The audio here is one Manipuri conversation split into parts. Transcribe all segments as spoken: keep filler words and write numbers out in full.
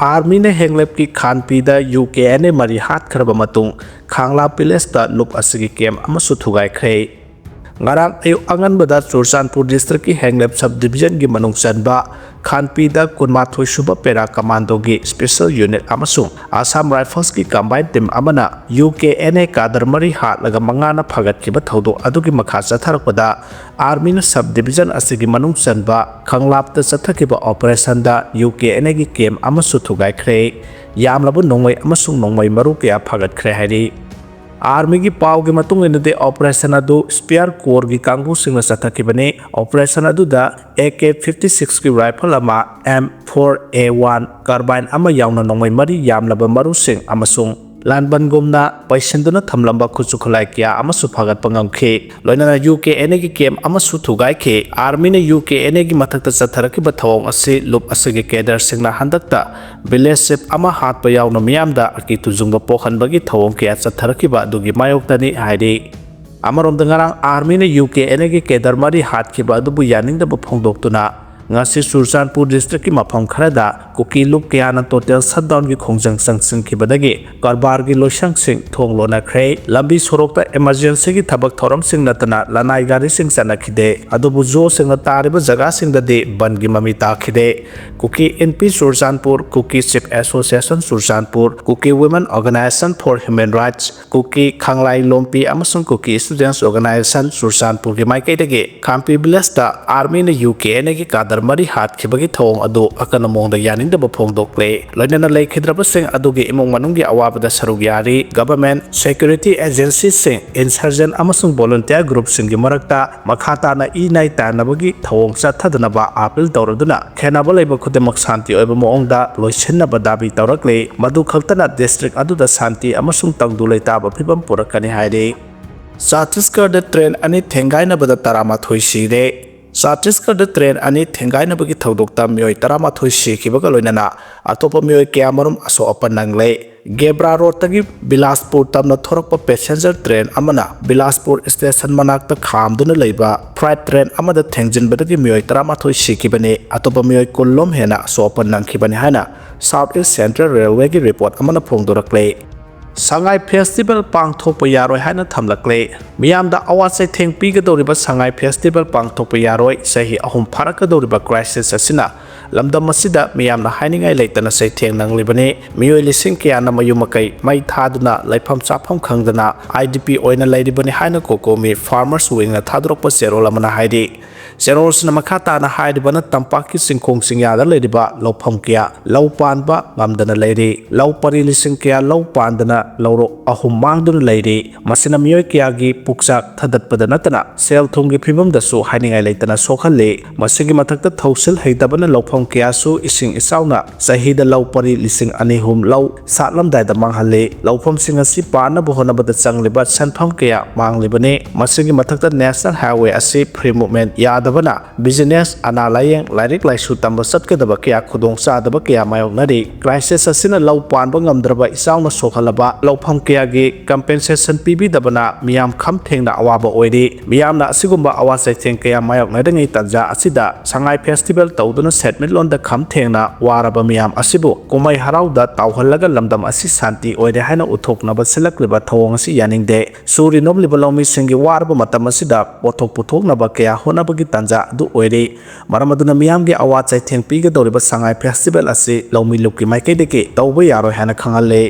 ꯑꯥꯔꯃꯤꯅ ꯍꯦꯡꯂꯦꯞꯀꯤ ꯈꯥꯟꯄꯤꯗ ꯌꯨ ꯀꯦ ꯑꯦꯟ ꯑꯦ ꯃꯔꯤ ꯍꯥꯠꯈ꯭ꯔꯕ ꯃꯇꯨꯡ, ꯈꯥꯡꯂꯥꯞ ꯚꯤꯂꯦꯖꯇ ꯂꯨꯞ ꯑꯁꯤꯒꯤ ꯀꯦꯝ ꯑꯃꯁꯨ ꯊꯨꯒꯥꯏꯈ꯭ꯔꯦ꯫ ꯉꯔꯥꯡ ꯑꯌꯨꯛ ꯑꯉꯟꯕꯗ ꯆꯨꯔꯆꯥꯟꯄꯨꯔ ꯗꯤꯁꯇ꯭ꯔꯤꯛꯀꯤ ꯍꯦꯡꯂꯦꯞ ꯁꯕ ꯗꯤꯕꯤꯖꯟꯒꯤ ꯃꯅꯨꯡ ꯆꯟꯕ ꯈꯥꯟꯄꯤꯗ ꯀꯨꯟꯃꯥꯊꯣꯏ ꯁꯨꯕ ꯄꯦꯔꯥ ꯀꯃꯥꯟꯗꯣꯒꯤ ꯁ꯭ꯄꯦꯁꯦꯜ ꯌꯨꯅꯤꯠ ꯑꯃꯁꯨꯡ ꯑꯁꯥꯝ ꯔꯥꯏꯐꯜꯁꯀꯤ ꯀꯝꯕꯥꯏꯟ ꯇꯤꯝ ꯑꯃꯅ ꯌꯨ ꯀꯦ ꯑꯦꯟ ꯑꯦ ꯀꯥꯗꯔ ꯃꯔꯤ ꯍꯥꯠꯂꯒ ꯃꯉꯥꯅ ꯐꯥꯒꯠꯈꯤꯕ ꯊꯧꯗꯣꯛ ꯑꯗꯨꯒꯤ ꯃꯈꯥ ꯆꯠꯊꯔꯛꯄꯗ, ꯑꯥꯔꯃꯤꯅ ꯁꯕ ꯗꯤꯕꯤꯖꯟ ꯑꯁꯤꯒꯤ ꯃꯅꯨꯡ ꯆꯟꯕ ꯈꯪꯂꯥꯞꯇ ꯆꯠꯊꯈꯤꯕ ꯑꯣꯄꯔꯦꯁꯟꯗ ꯌꯨ ꯀꯦ ꯑꯦꯟ ꯑꯦꯒꯤ ꯀꯦꯝ ꯑꯃꯁꯨ ꯊꯨꯒꯥꯏꯈ꯭ꯔꯦ꯫ ꯌꯥꯝꯂꯕ ꯅꯣꯡꯃꯩ ꯑꯃꯁꯨꯡ ꯅꯣꯡꯃꯩ ꯃꯔꯨ ꯀꯌꯥ ꯐꯥꯒꯠꯈ꯭ꯔꯦ ꯍꯥꯏꯔꯤ꯫ ꯑꯥꯔꯃꯤꯒꯤ ꯄꯥꯎꯒꯤ ꯃꯇꯨꯡ ꯏꯟꯅꯗꯤ, ꯑꯣꯄꯔꯦꯁꯟ ꯑꯗꯨ ꯁ꯭ꯄꯤꯌꯥꯔ ꯀꯣꯔꯒꯤ ꯀꯥꯡꯕꯨꯁꯤꯡꯅ ꯆꯠꯊꯈꯤꯕꯅꯤ꯫ ꯑꯣꯄꯔꯦꯁꯟ ꯑꯗꯨꯗ ꯑꯦ ꯀꯦ ꯐꯤꯐꯇꯤ ꯁꯤꯛꯁꯀꯤ ꯔꯥꯏꯐꯜ ꯑꯃ, ꯑꯦꯝ ꯐꯣꯔ ꯑꯦ ꯋꯥꯟ ꯀꯥꯔꯕꯥꯏꯟ ꯑꯃ ꯌꯥꯎꯅ ꯅꯣꯡꯃꯩ ꯃꯔꯤ ꯌꯥꯝꯂꯕ ꯃꯔꯨꯁꯤꯡ ꯑꯃꯁꯨꯡ ꯂꯥꯟꯕꯟꯒꯨꯝꯅ ꯄꯩꯁꯤꯟꯗꯨꯅ ꯊꯝꯂꯝꯕ ꯈꯨꯠꯁꯨ ꯈꯨꯠꯂꯥꯏ ꯀꯌꯥ ꯑꯃꯁꯨ ꯐꯥꯒꯠꯄ ꯉꯝꯈꯤ꯫ ꯂꯣꯏꯅꯅ ꯌꯨ ꯀꯦ ꯑꯦꯟ ꯑꯦꯒꯤ ꯀꯦꯝ ꯑꯃꯁꯨ ꯊꯨꯒꯥꯏꯈꯤ꯫ ꯑꯥꯔꯃꯤꯅ ꯌꯨ ꯀꯦ ꯑꯦꯟ ꯑꯦꯒꯤ ꯃꯊꯛꯇ ꯆꯠꯊꯔꯛꯈꯤꯕ ꯊꯧꯑꯣꯡ ꯑꯁꯤ ꯂꯨꯞ ꯑꯁꯤꯒꯤ ꯀꯦꯗꯔꯁꯤꯡꯅ ꯍꯟꯗꯛꯇ ꯚꯤꯂꯦꯖ ꯆꯤꯐ ꯑꯃ ꯍꯥꯠꯄ ꯌꯥꯎꯅ ꯃꯤꯌꯥꯝꯗ ꯑꯀꯤ ꯇꯨꯖꯨꯡꯕ ꯄꯣꯛꯍꯟꯕꯒꯤ ꯊꯧꯑꯣꯡ ꯀꯌꯥ ꯆꯠꯊꯔꯛꯈꯤꯕ ꯑꯗꯨꯒꯤ ꯃꯥꯌꯣꯛꯇꯅꯤ ꯍꯥꯏꯔꯤ꯫ ꯑꯃꯔꯣꯝꯗ, ꯉꯔꯥꯡ ꯑꯥꯔꯃꯤꯅ ꯌꯨ ꯀꯦ ꯑꯦꯟ ꯑꯦꯒꯤ ꯀꯦꯗꯔ ꯃꯔꯤ ꯍꯥꯠꯈꯤꯕ ꯑꯗꯨꯕꯨ ꯌꯥꯅꯤꯡꯗꯕ ꯐꯣꯡꯗꯣꯛꯇꯨꯅ, ꯉꯁꯤ ꯆꯨꯔꯆꯥꯟꯄꯨꯔ ꯗꯤꯁꯇ꯭ꯔꯤꯛꯀꯤ ꯃꯐꯝ ꯈꯔꯗ ꯀꯨꯀꯤ ꯂꯨꯞ ꯀꯌꯥꯅ ꯇꯣꯇꯦꯜ ꯁꯠꯗꯥꯎꯟꯒꯤ ꯈꯣꯡꯖꯪ ꯆꯪꯁꯤꯟꯈꯤꯕꯗꯒꯤ ꯀꯔꯕꯥꯔꯒꯤ ꯂꯣꯏꯁꯪꯁꯤꯡ ꯊꯣꯡ ꯂꯣꯟꯅꯈ꯭ꯔꯦ꯫ ꯂꯝꯕꯤ ꯁꯣꯔꯣꯛꯇ ꯏꯃꯔꯖꯦꯟꯁꯤꯒꯤ ꯊꯕꯛ ꯊꯧꯔꯝꯁꯤꯡ ꯅꯠꯇꯅ ꯂꯅꯥꯏ ꯒꯥꯔꯤꯁꯤꯡ ꯆꯠꯅꯈꯤꯗꯦ꯫ ꯑꯗꯨꯕꯨ ꯖꯣꯁꯤꯡꯅ ꯇꯥꯔꯤꯕ ꯖꯒꯥꯁꯤꯡꯗꯗꯤ ꯕꯟꯒꯤ ꯃꯃꯤ ꯇꯥꯈꯤꯗꯦ꯫ Kuki Inpi Churachandpur, Kuki chief association Churachandpur, Kuki women organization for human rights, Kuki Khanglai Lompi ꯑꯃꯁꯨꯡ ꯀꯨꯀꯤ ꯁ꯭ꯇꯨꯗꯦꯟꯠꯁ ꯑꯣꯔꯒꯅꯥꯏꯖꯦꯁꯟ ꯆꯨꯔꯆꯥꯟꯄꯨꯔꯒꯤ ꯃꯥꯏꯀꯩꯗꯒꯤ ꯈꯥꯝꯄꯤ ꯚꯤꯂꯦꯖꯇ ꯑꯥꯔꯃꯤꯅ ꯌꯨ ꯀꯦ ꯑꯦꯟ ꯑꯦꯒꯤ ꯀꯥꯗꯔ ꯃꯔꯤ ꯍꯥꯠꯈꯤꯕꯒꯤ ꯊꯧꯑꯣꯡ ꯑꯗꯨ ꯑꯀꯟꯕ ꯃꯑꯣꯡꯗ ꯌꯥꯅꯤꯡꯗꯕ ꯐꯣꯡꯗꯣꯛꯂꯦ꯫ ꯂꯣꯏꯅꯅ ꯂꯩꯈꯤꯗ꯭ꯔꯕꯁꯤꯡ ꯑꯗꯨꯒꯤ ꯏꯃꯨꯡ ꯃꯅꯨꯡꯒꯤ ꯑꯋꯥꯕꯗ ꯁꯔꯨꯛ ꯌꯥꯔꯤ꯫ ꯒꯚꯔꯟꯃꯦꯟꯠ, ꯁꯦꯀ꯭ꯌꯨꯔꯤꯇꯤ ꯑꯦꯖꯦꯟꯁꯤꯁꯤꯡ, ꯏꯟꯁꯔꯖꯦꯟꯠ ꯑꯃꯁꯨꯡ ꯚꯣꯂꯨꯟꯇꯤꯌꯔ ꯒ꯭ꯔꯨꯞꯁꯤꯡꯒꯤ ꯃꯔꯛꯇ ꯃꯈꯥ ꯇꯥꯅ ꯏ ꯅꯥꯏ ꯇꯥꯟꯅꯕꯒꯤ ꯊꯧꯑꯣꯡ ꯆꯠꯊꯗꯅꯕ ꯑꯥꯄꯤꯜ ꯇꯧꯔꯗꯨꯅ, ꯈꯦꯟꯅꯕ ꯂꯩꯕ ꯈꯨꯗꯤꯡꯃꯛ ꯁꯥꯟꯇꯤ ꯑꯣꯏꯕ ꯃꯑꯣꯡꯗ ꯂꯣꯏꯁꯤꯟꯅꯕ ꯗꯥꯕꯤ ꯇꯧꯔꯛꯂꯤ꯫ ꯃꯗꯨ ꯈꯛꯇꯅ ꯗꯤꯁꯇ꯭ꯔꯤꯛ ꯑꯗꯨꯗ ꯁꯥꯟꯇꯤ ꯑꯃꯁꯨꯡ ꯇꯪꯗꯨ ꯂꯩꯇꯥꯕ ꯐꯤꯕꯝ ꯄꯨꯔꯛꯀꯅꯤ ꯍꯥꯏꯔꯤ꯫ ꯆꯇꯤꯁꯒꯔꯗ ꯇ꯭ꯔꯦꯟ ꯑꯅꯤ ꯊꯦꯡꯒꯥꯏꯅꯕꯗ ꯇꯔꯥꯃꯥꯊꯣꯏ ꯁꯤꯔꯦ꯫ ꯆꯇꯤꯁꯒꯔꯗ ꯇ꯭ꯔꯦꯟ ꯑꯅꯤ ꯊꯦꯡꯒꯥꯏꯅꯕꯒꯤ ꯊꯧꯗꯣꯛꯇ ꯃꯤꯑꯣꯏ ꯇꯔꯥꯃꯥꯊꯣꯏ ꯁꯤꯈꯤꯕꯒ ꯂꯣꯏꯅꯅ ꯑꯇꯣꯞꯄ ꯃꯤꯑꯣꯏ ꯀꯌꯥꯃꯔꯨꯝ ꯑꯁꯣꯛ ꯑꯄꯟ ꯅꯪꯂꯦ꯫ ꯒꯦꯕ꯭ꯔꯥ ꯔꯣꯗꯇꯒꯤ ꯕꯤꯂꯥꯁꯄꯨꯔ ꯇꯝꯅ ꯊꯣꯔꯛꯄ ꯄꯦꯁꯦꯟꯖꯔ ꯇ꯭ꯔꯦꯟ ꯑꯃꯅ ꯕꯤꯂꯥꯁꯄꯨꯔ ꯁ꯭ꯇꯦꯁꯟ ꯃꯅꯥꯛꯇ ꯈꯥꯝꯗꯨꯅ ꯂꯩꯕ ꯐ꯭ꯔꯥꯏꯠ ꯇ꯭ꯔꯦꯟ ꯑꯃꯗ ꯊꯦꯡꯖꯤꯟꯕꯗꯒꯤ ꯃꯤꯑꯣꯏ ꯇꯔꯥꯃꯥꯊꯣꯏ ꯁꯤꯈꯤꯕꯅꯤ꯫ ꯑꯇꯣꯞꯄ ꯃꯤꯑꯣꯏ ꯀꯨꯟꯂꯣꯝ ꯍꯦꯟꯅ ꯑꯁꯣꯛ ꯑꯄꯟ ꯅꯪꯈꯤꯕꯅꯤ ꯍꯥꯏꯅ ꯁꯥꯎꯠ ꯏꯁ ꯁꯦꯟꯇ꯭ꯔꯦꯜ ꯔꯦꯜꯋꯦꯒꯤ ꯔꯤꯄꯣꯔꯠ ꯑꯃꯅ ꯐꯣꯡꯗꯣꯔꯛꯂꯦ꯫ ꯁꯉꯥꯏ ꯐꯦꯁꯇꯤꯚꯦꯜ ꯄꯥꯡꯊꯣꯛꯄ ꯌꯥꯔꯣꯏ ꯍꯥꯏꯅ ꯊꯝꯂꯛꯂꯦ꯫ ꯃꯤꯌꯥꯝꯗ ꯑꯋꯥ ꯆꯩꯊꯦꯡ ꯄꯤꯒꯗꯧꯔꯤꯕ ꯁꯉꯥꯏ ꯐꯦꯁꯇꯤꯚꯦꯜ ꯄꯥꯡꯊꯣꯛꯄ ꯌꯥꯔꯣꯏ꯫ ꯆꯍꯤ ꯑꯍꯨꯝ ꯐꯥꯔꯛꯀꯗꯧꯔꯤꯕ ꯀ꯭ꯔꯥꯏꯁꯤꯁ ꯑꯁꯤꯅ ꯂꯝꯗꯝ ꯑꯁꯤꯗ ꯃꯤꯌꯥꯝꯅ ꯍꯥꯏꯅꯤꯡꯉꯥꯏ ꯂꯩꯇꯅ ꯆꯩꯊꯦꯡ ꯅꯪꯂꯤꯕꯅꯤ꯫ ꯃꯤꯑꯣꯏ ꯂꯤꯁꯤꯡ ꯀꯌꯥꯅ ꯃꯌꯨꯝ ꯃꯀꯩ ꯃꯩ ꯊꯥꯗꯨꯅ ꯂꯩꯐꯝ ꯆꯥꯐꯝ ꯈꯪꯗꯅ ꯑꯥꯏ ꯗꯤ ꯄꯤ ꯑꯣꯏꯅ ꯂꯩꯔꯤꯕꯅꯤ ꯍꯥꯏꯅ ꯀꯣꯀꯣꯃꯤ ꯐꯥꯔꯃꯔꯁ ꯋꯤꯡꯅ ꯊꯥꯗꯣꯔꯛꯄ ꯆꯦꯔꯣꯜ ꯑꯃꯅ ꯍꯥꯏꯔꯤ꯫ ꯆꯦꯔꯣꯜꯁꯤꯅ ꯃꯈꯥ ꯇꯥꯅ ꯍꯥꯏꯔꯤꯕꯅ ꯇꯝꯄꯥꯛꯀꯤ ꯆꯤꯡꯈꯣꯡ ꯆꯤꯡꯌꯥꯗ ꯂꯩꯔꯤꯕ ꯂꯧꯐꯝ ꯀꯌꯥ, ꯂꯧ ꯄꯥꯟꯕ ꯉꯝꯗꯅ ꯂꯩꯔꯤ꯫ ꯂꯧ ꯄꯔꯤ ꯂꯤꯁꯤꯡ ꯀꯌꯥ ꯂꯧ ꯄꯥꯟꯗꯅ ꯂꯧꯔꯣꯛ ꯑꯍꯨꯝ ꯃꯥꯡꯗꯨꯅ ꯂꯩꯔꯤ꯫ ꯃꯁꯤꯅ ꯃꯤꯑꯣꯏ ꯀꯌꯥꯒꯤ ꯄꯨꯛꯆꯥꯛ ꯊꯗꯠꯄꯗ ꯅꯠꯇꯅ ꯁꯦꯜ ꯊꯨꯝꯒꯤ ꯐꯤꯕꯝꯗꯁꯨ ꯍꯥꯏꯅꯤꯡꯉꯥꯏ ꯂꯩꯇꯅ ꯁꯣꯛꯍꯜꯂꯤ꯫ ꯃꯁꯤꯒꯤ ꯃꯊꯛꯇ ꯊꯧꯁꯤꯜ ꯍꯩꯇꯕꯅ ꯂꯧꯐꯝ ꯀꯌꯥꯁꯨ ꯏꯁꯤꯡ ꯏꯆꯥꯎꯅ ꯆꯍꯤꯗ ꯂꯧ ꯄꯔꯤ ꯂꯤꯁꯤꯡ ꯑꯅꯤ ꯑꯍꯨꯝ ꯂꯧ ꯁꯥꯠꯂꯝꯗꯥꯏꯗ ꯃꯥꯡꯍꯜꯂꯤ꯫ ꯂꯧꯐꯝꯁꯤꯡ ꯑꯁꯤ ꯄꯥꯟꯅꯕ ꯍꯣꯠꯅꯕꯗ ꯆꯪꯂꯤꯕ ꯁꯦꯟꯐꯝ ꯀꯌꯥ ꯃꯥꯡꯂꯤꯕꯅꯤ꯫ ꯃꯁꯤꯒꯤ ꯃꯊꯛꯇ ꯅꯦꯁꯅꯦꯜ ꯍꯥꯏꯋꯦ ꯑꯁꯤ ꯐ꯭ꯔꯤ ꯃꯨꯚꯃꯦꯟ ꯌꯥꯗꯕꯅ ꯕꯤꯖꯤꯅꯦꯁ, ꯑꯅꯥ ꯂꯥꯌꯦꯡ, ꯂꯥꯏꯔꯤꯛ ꯂꯥꯏꯁꯨ ꯇꯝꯕ ꯆꯠꯀꯗꯕ ꯀꯌꯥ ꯈꯨꯗꯣꯡꯆꯥꯗꯕ ꯀꯌꯥ ꯃꯥꯌꯣꯛꯅꯔꯤ꯫ ꯀ꯭ꯔꯥꯏꯁꯤꯁ ꯑꯁꯤꯅ ꯂꯧ ꯄꯥꯟꯕ ꯉꯝꯗ꯭ꯔꯕ ꯏꯆꯥꯎꯅ ꯁꯣꯛꯍꯜꯂꯕ ꯂꯧꯐꯝ ꯀꯌꯥꯒꯤ ꯀꯝꯄꯦꯟꯁꯦꯁꯟ ꯄꯤꯕꯤꯗꯕꯅ ꯃꯤꯌꯥꯝ ꯈꯝ ꯊꯦꯡꯅ ꯑꯋꯥꯕ ꯑꯣꯏꯔꯤ꯫ ꯃꯤꯌꯥꯝꯅ ꯑꯁꯤꯒꯨꯝꯕ ꯑꯋꯥ ꯆꯩꯊꯦꯡ ꯀꯌꯥ ꯃꯥꯌꯣꯛꯅꯔꯤꯉꯩ ꯇꯥꯟꯖꯥ ꯑꯁꯤꯗ ꯁꯉꯥꯏ ꯐꯦꯁꯇꯤꯚꯦꯜ ꯇꯧꯗꯨꯅ ꯁꯦꯟꯃꯤꯠꯂꯣꯟꯗ ꯈꯝ ꯊꯦꯡꯅ ꯋꯥꯔꯕ ꯃꯤꯌꯥꯝ ꯑꯁꯤꯕꯨ ꯀꯨꯝꯍꯩ ꯍꯔꯥꯎꯗ ꯇꯥꯎꯍꯜꯂꯒ ꯂꯝꯗꯝ ꯑꯁꯤ ꯁꯥꯟꯇꯤ ꯑꯣꯏꯔꯦ ꯍꯥꯏꯅ ꯎꯠꯊꯣꯛꯅꯕ ꯁꯤꯜꯂꯛꯂꯤꯕ ꯊꯧꯑꯣꯡ ꯑꯁꯤ ꯌꯥꯅꯤꯡꯗꯦ꯫ ꯁꯨꯔꯤ ꯅꯣꯝꯂꯤꯕ ꯂꯧꯃꯤꯁꯤꯡꯒꯤ ꯋꯥꯔꯕ ꯃꯇꯝ ꯑꯁꯤꯗ ꯄꯣꯠꯊꯣꯛ ꯄꯨꯊꯣꯛꯅꯕ ꯀꯌꯥ ꯍꯣꯠꯅꯕꯒꯤ ꯇꯥꯟꯖꯥ ꯑꯗꯨ ꯑꯣꯏꯔꯤ꯫ ꯃꯔꯝ ꯑꯗꯨꯅ ꯃꯤꯌꯥꯝꯒꯤ ꯑꯋꯥ ꯆꯩꯊꯦꯡ ꯄꯤꯒꯗꯧꯔꯤꯕ ꯁꯉꯥꯏ ꯐꯦꯁꯇꯤꯚꯦꯜ ꯑꯁꯤ ꯂꯧꯃꯤ ꯂꯨꯞꯀꯤ ꯃꯥꯏꯀꯩꯗꯒꯤ ꯇꯧꯕ ꯌꯥꯔꯣꯏ ꯍꯥꯏꯅ ꯈꯪꯍꯜꯂꯤ꯫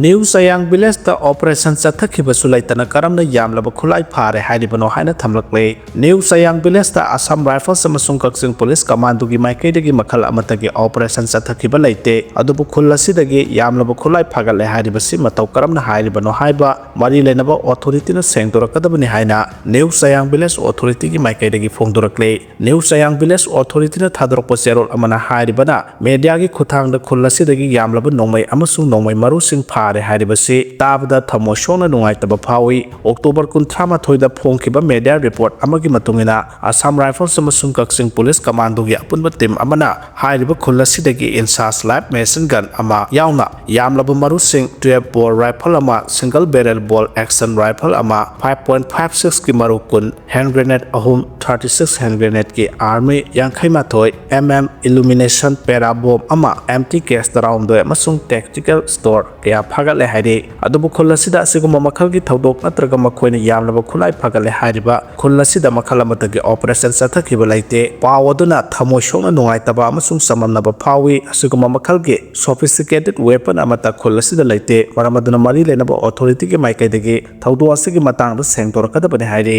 ꯅ꯭ꯌꯨ ꯆꯌꯥꯡ ꯚꯤꯂꯦꯖꯇ ꯑꯣꯄꯔꯦꯁꯟ ꯆꯠꯊꯈꯤꯕꯁꯨ ꯂꯩꯇꯅ ꯀꯔꯝꯅ ꯌꯥꯝꯂꯕ ꯈꯨꯠꯂꯥꯏ ꯐꯥꯔꯦ ꯍꯥꯏꯔꯤꯕꯅꯣ ꯍꯥꯏꯅ ꯊꯝꯂꯛꯂꯤ꯫ ꯅ꯭ꯌꯨ ꯆꯌꯥꯡ ꯚꯤꯂꯦꯖꯇ ꯑꯁꯥꯝ ꯔꯥꯏꯐꯜꯁ ꯑꯃꯁꯨꯡ ꯀꯛꯆꯤꯡ ꯄꯨꯂꯤꯁ ꯀꯃꯥꯟꯗꯣꯒꯤ ꯃꯥꯏꯀꯩꯗꯒꯤ ꯃꯈꯜ ꯑꯃꯠꯇꯒꯤ ꯑꯣꯄꯔꯦꯁꯟ ꯆꯠꯊꯈꯤꯕ ꯂꯩꯇꯦ, ꯑꯗꯨꯕꯨ ꯈꯨꯜ ꯑꯁꯤꯗꯒꯤ ꯌꯥꯝꯂꯕ ꯈꯨꯠꯂꯥꯏ ꯐꯥꯒꯠꯂꯦ ꯍꯥꯏꯔꯤꯕꯁꯤ ꯃꯇꯧ ꯀꯔꯝꯅ ꯍꯥꯏꯔꯤꯕꯅꯣ ꯍꯥꯏꯕ ꯃꯔꯤ ꯂꯩꯅꯕ ꯑꯣꯊꯣꯔꯤꯇꯤꯅ ꯁꯦꯡꯗꯣꯔꯛꯀꯗꯕꯅꯤ ꯍꯥꯏꯅ ꯅ꯭ꯌꯨ ꯆꯌꯥꯡ ꯚꯤꯂꯦꯖ ꯑꯣꯊꯣꯔꯤꯇꯤꯒꯤ ꯃꯥꯏꯀꯩꯗꯒꯤ ꯐꯣꯡꯗꯣꯔꯛꯂꯤ꯫ ꯅ꯭ꯌꯨ ꯆꯌꯥꯡ ꯚꯤꯂꯦꯖ ꯑꯣꯊꯣꯔꯤꯇꯤꯅ ꯊꯥꯗꯣꯔꯛꯄ ꯆꯦꯔꯣꯜ ꯑꯃꯅ ꯍꯥꯏꯔꯤꯕꯅ, ꯃꯦꯗꯤꯌꯥꯒꯤ ꯈꯨꯠꯊꯥꯡꯗ ꯈꯨꯜ ꯑꯁꯤꯗꯒꯤ ꯌꯥꯝꯂꯕ ꯅꯣꯡꯃꯩ ꯑꯃꯁꯨꯡ ꯅꯣꯡꯃꯩ ꯃꯔꯨꯁꯤꯡ ꯐꯥ-, ꯇꯥꯔꯦ ꯍꯥꯏꯔꯤꯕꯁꯤ ꯇꯥꯕꯗ ꯊꯃꯣꯏ ꯁꯣꯛꯅ ꯅꯨꯡꯉꯥꯏꯇꯕ ꯐꯥꯎꯏ꯫ ꯑꯣꯛꯇꯣꯕꯔ ꯀꯨꯟꯊ꯭ꯔꯥ ꯃꯥꯊꯣꯏꯗ ꯐꯣꯡꯈꯤꯕ ꯃꯦꯗꯤꯌꯥ ꯔꯤꯄꯣꯔꯠ ꯑꯃꯒꯤ ꯃꯇꯨꯡ ꯏꯟꯅ, ꯑꯁꯥꯝ ꯔꯥꯏꯐꯜꯁ ꯑꯃꯁꯨꯡ ꯀꯛꯆꯤꯡ ꯄꯨꯂꯤꯁ ꯀꯃꯥꯟꯗꯣꯒꯤ ꯑꯄꯨꯟꯕ ꯇꯤꯝ ꯑꯃꯅ ꯍꯥꯏꯔꯤꯕ ꯈꯨꯜ ꯑꯁꯤꯗꯒꯤ ꯏꯟꯁꯥꯁ ꯂꯥꯏꯐ ꯃꯦꯁꯤꯟ ꯒꯟ ꯑꯃ ꯌꯥꯎꯅ ꯌꯥꯝꯂꯕ ꯃꯔꯨꯁꯤꯡ, ꯇꯨꯌꯦꯜꯐ ꯕꯣꯔ ꯔꯥꯏꯐꯜ ꯑꯃ, ꯁꯤꯡꯒꯜ ꯕꯦꯔꯦꯜ ꯕꯣꯜ ꯑꯦꯛꯁꯟ ꯔꯥꯏꯐꯜ ꯑꯃ, ꯐꯥꯏꯚ ꯄꯣꯏꯟꯠ ꯐꯥꯏꯚ ꯁꯤꯛꯁꯀꯤ ꯃꯔꯨ ꯀꯨꯟ, ꯍꯦꯟ ꯒ꯭ꯔꯦꯅꯦꯗ ꯑꯍꯨꯝ, ꯊꯥꯔꯇꯤ ꯁꯤꯛꯁ ꯍꯦꯟ ꯒ꯭ꯔꯦꯅꯦꯗꯀꯤ ꯑꯥꯔꯃꯤ ꯌꯥꯡꯈꯩ ꯃꯥꯊꯣꯏ, ꯑꯦꯝ ꯑꯦꯝ ꯏꯂꯨꯃꯤꯅꯦꯁꯟ ꯄꯦꯔꯥ ꯕꯣꯝ ꯑꯃ, ꯑꯦꯝ ꯇꯤ ꯀꯦꯁ ꯇꯔꯥꯍꯨꯝꯗꯣꯏ ꯑꯃꯁꯨꯡ ꯇꯦꯛꯇꯤꯀꯦꯜ ꯁ꯭ꯇꯣꯔ ꯀꯌꯥ ꯐꯥꯒꯠꯂꯦ ꯍꯥꯏꯔꯤ꯫ ꯑꯗꯨꯕꯨ ꯈꯨꯜ ꯑꯁꯤꯗ ꯑꯁꯤꯒꯨꯝꯕ ꯃꯈꯜꯒꯤ ꯊꯧꯗꯣꯛ ꯅꯠꯇ꯭ꯔꯒ ꯃꯈꯣꯏꯅ ꯌꯥꯝꯂꯕ ꯈꯨꯠꯂꯥꯏ ꯐꯥꯒꯠꯂꯦ ꯍꯥꯏꯔꯤꯕ ꯈꯨꯜ ꯑꯁꯤꯗ ꯃꯈꯜ ꯑꯃꯠꯇꯒꯤ ꯑꯣꯄꯔꯦꯁꯟ ꯆꯠꯊꯈꯤꯕ ꯂꯩꯇꯦ꯫ ꯄꯥꯎ ꯑꯗꯨꯅ ꯊꯃꯣꯏ ꯁꯣꯛꯅ ꯅꯨꯡꯉꯥꯏꯇꯕ ꯑꯃꯁꯨꯡ ꯆꯃꯝꯅꯕ ꯐꯥꯎꯏ꯫ ꯑꯁꯤꯒꯨꯝꯕ ꯃꯈꯜꯒꯤ ꯁꯣꯐꯤꯁꯇꯤꯀꯦꯇꯦꯗ ꯋꯦꯄꯟ ꯑꯃꯠꯇ ꯈꯨꯜ ꯑꯁꯤꯗ ꯂꯩꯇꯦ꯫ ꯃꯔꯝ ꯑꯗꯨꯅ ꯃꯔꯤ ꯂꯩꯅꯕ ꯑꯣꯊꯣꯔꯤꯇꯤꯒꯤ ꯃꯥꯏꯀꯩꯗꯒꯤ ꯊꯧꯗꯣꯛ ꯑꯁꯤꯒꯤ ꯃꯇꯥꯡꯗ ꯁꯦꯡꯗꯣꯔꯛꯀꯗꯕꯅꯤ ꯍꯥꯏꯔꯤ꯫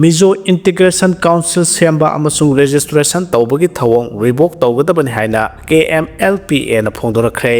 ꯃꯤꯖꯣ ꯏꯟꯇꯤꯒ꯭ꯔꯦꯁꯟ ꯀꯥꯎꯟꯁꯤꯜ ꯁꯦꯝꯕ ꯑꯃꯁꯨꯡ ꯔꯦꯖꯤꯁꯇ꯭ꯔꯦꯁꯟ ꯇꯧꯕꯒꯤ ꯊꯧꯑꯣꯡ ꯔꯤꯚꯣꯛ ꯇꯧꯒꯗꯕꯅꯤ ꯍꯥꯏꯅ ꯀꯦ ꯑꯦꯝ ꯑꯦꯜ ꯄꯤ ꯑꯦꯅ ꯐꯣꯡꯗꯣꯔꯛꯈ꯭ꯔꯦ꯫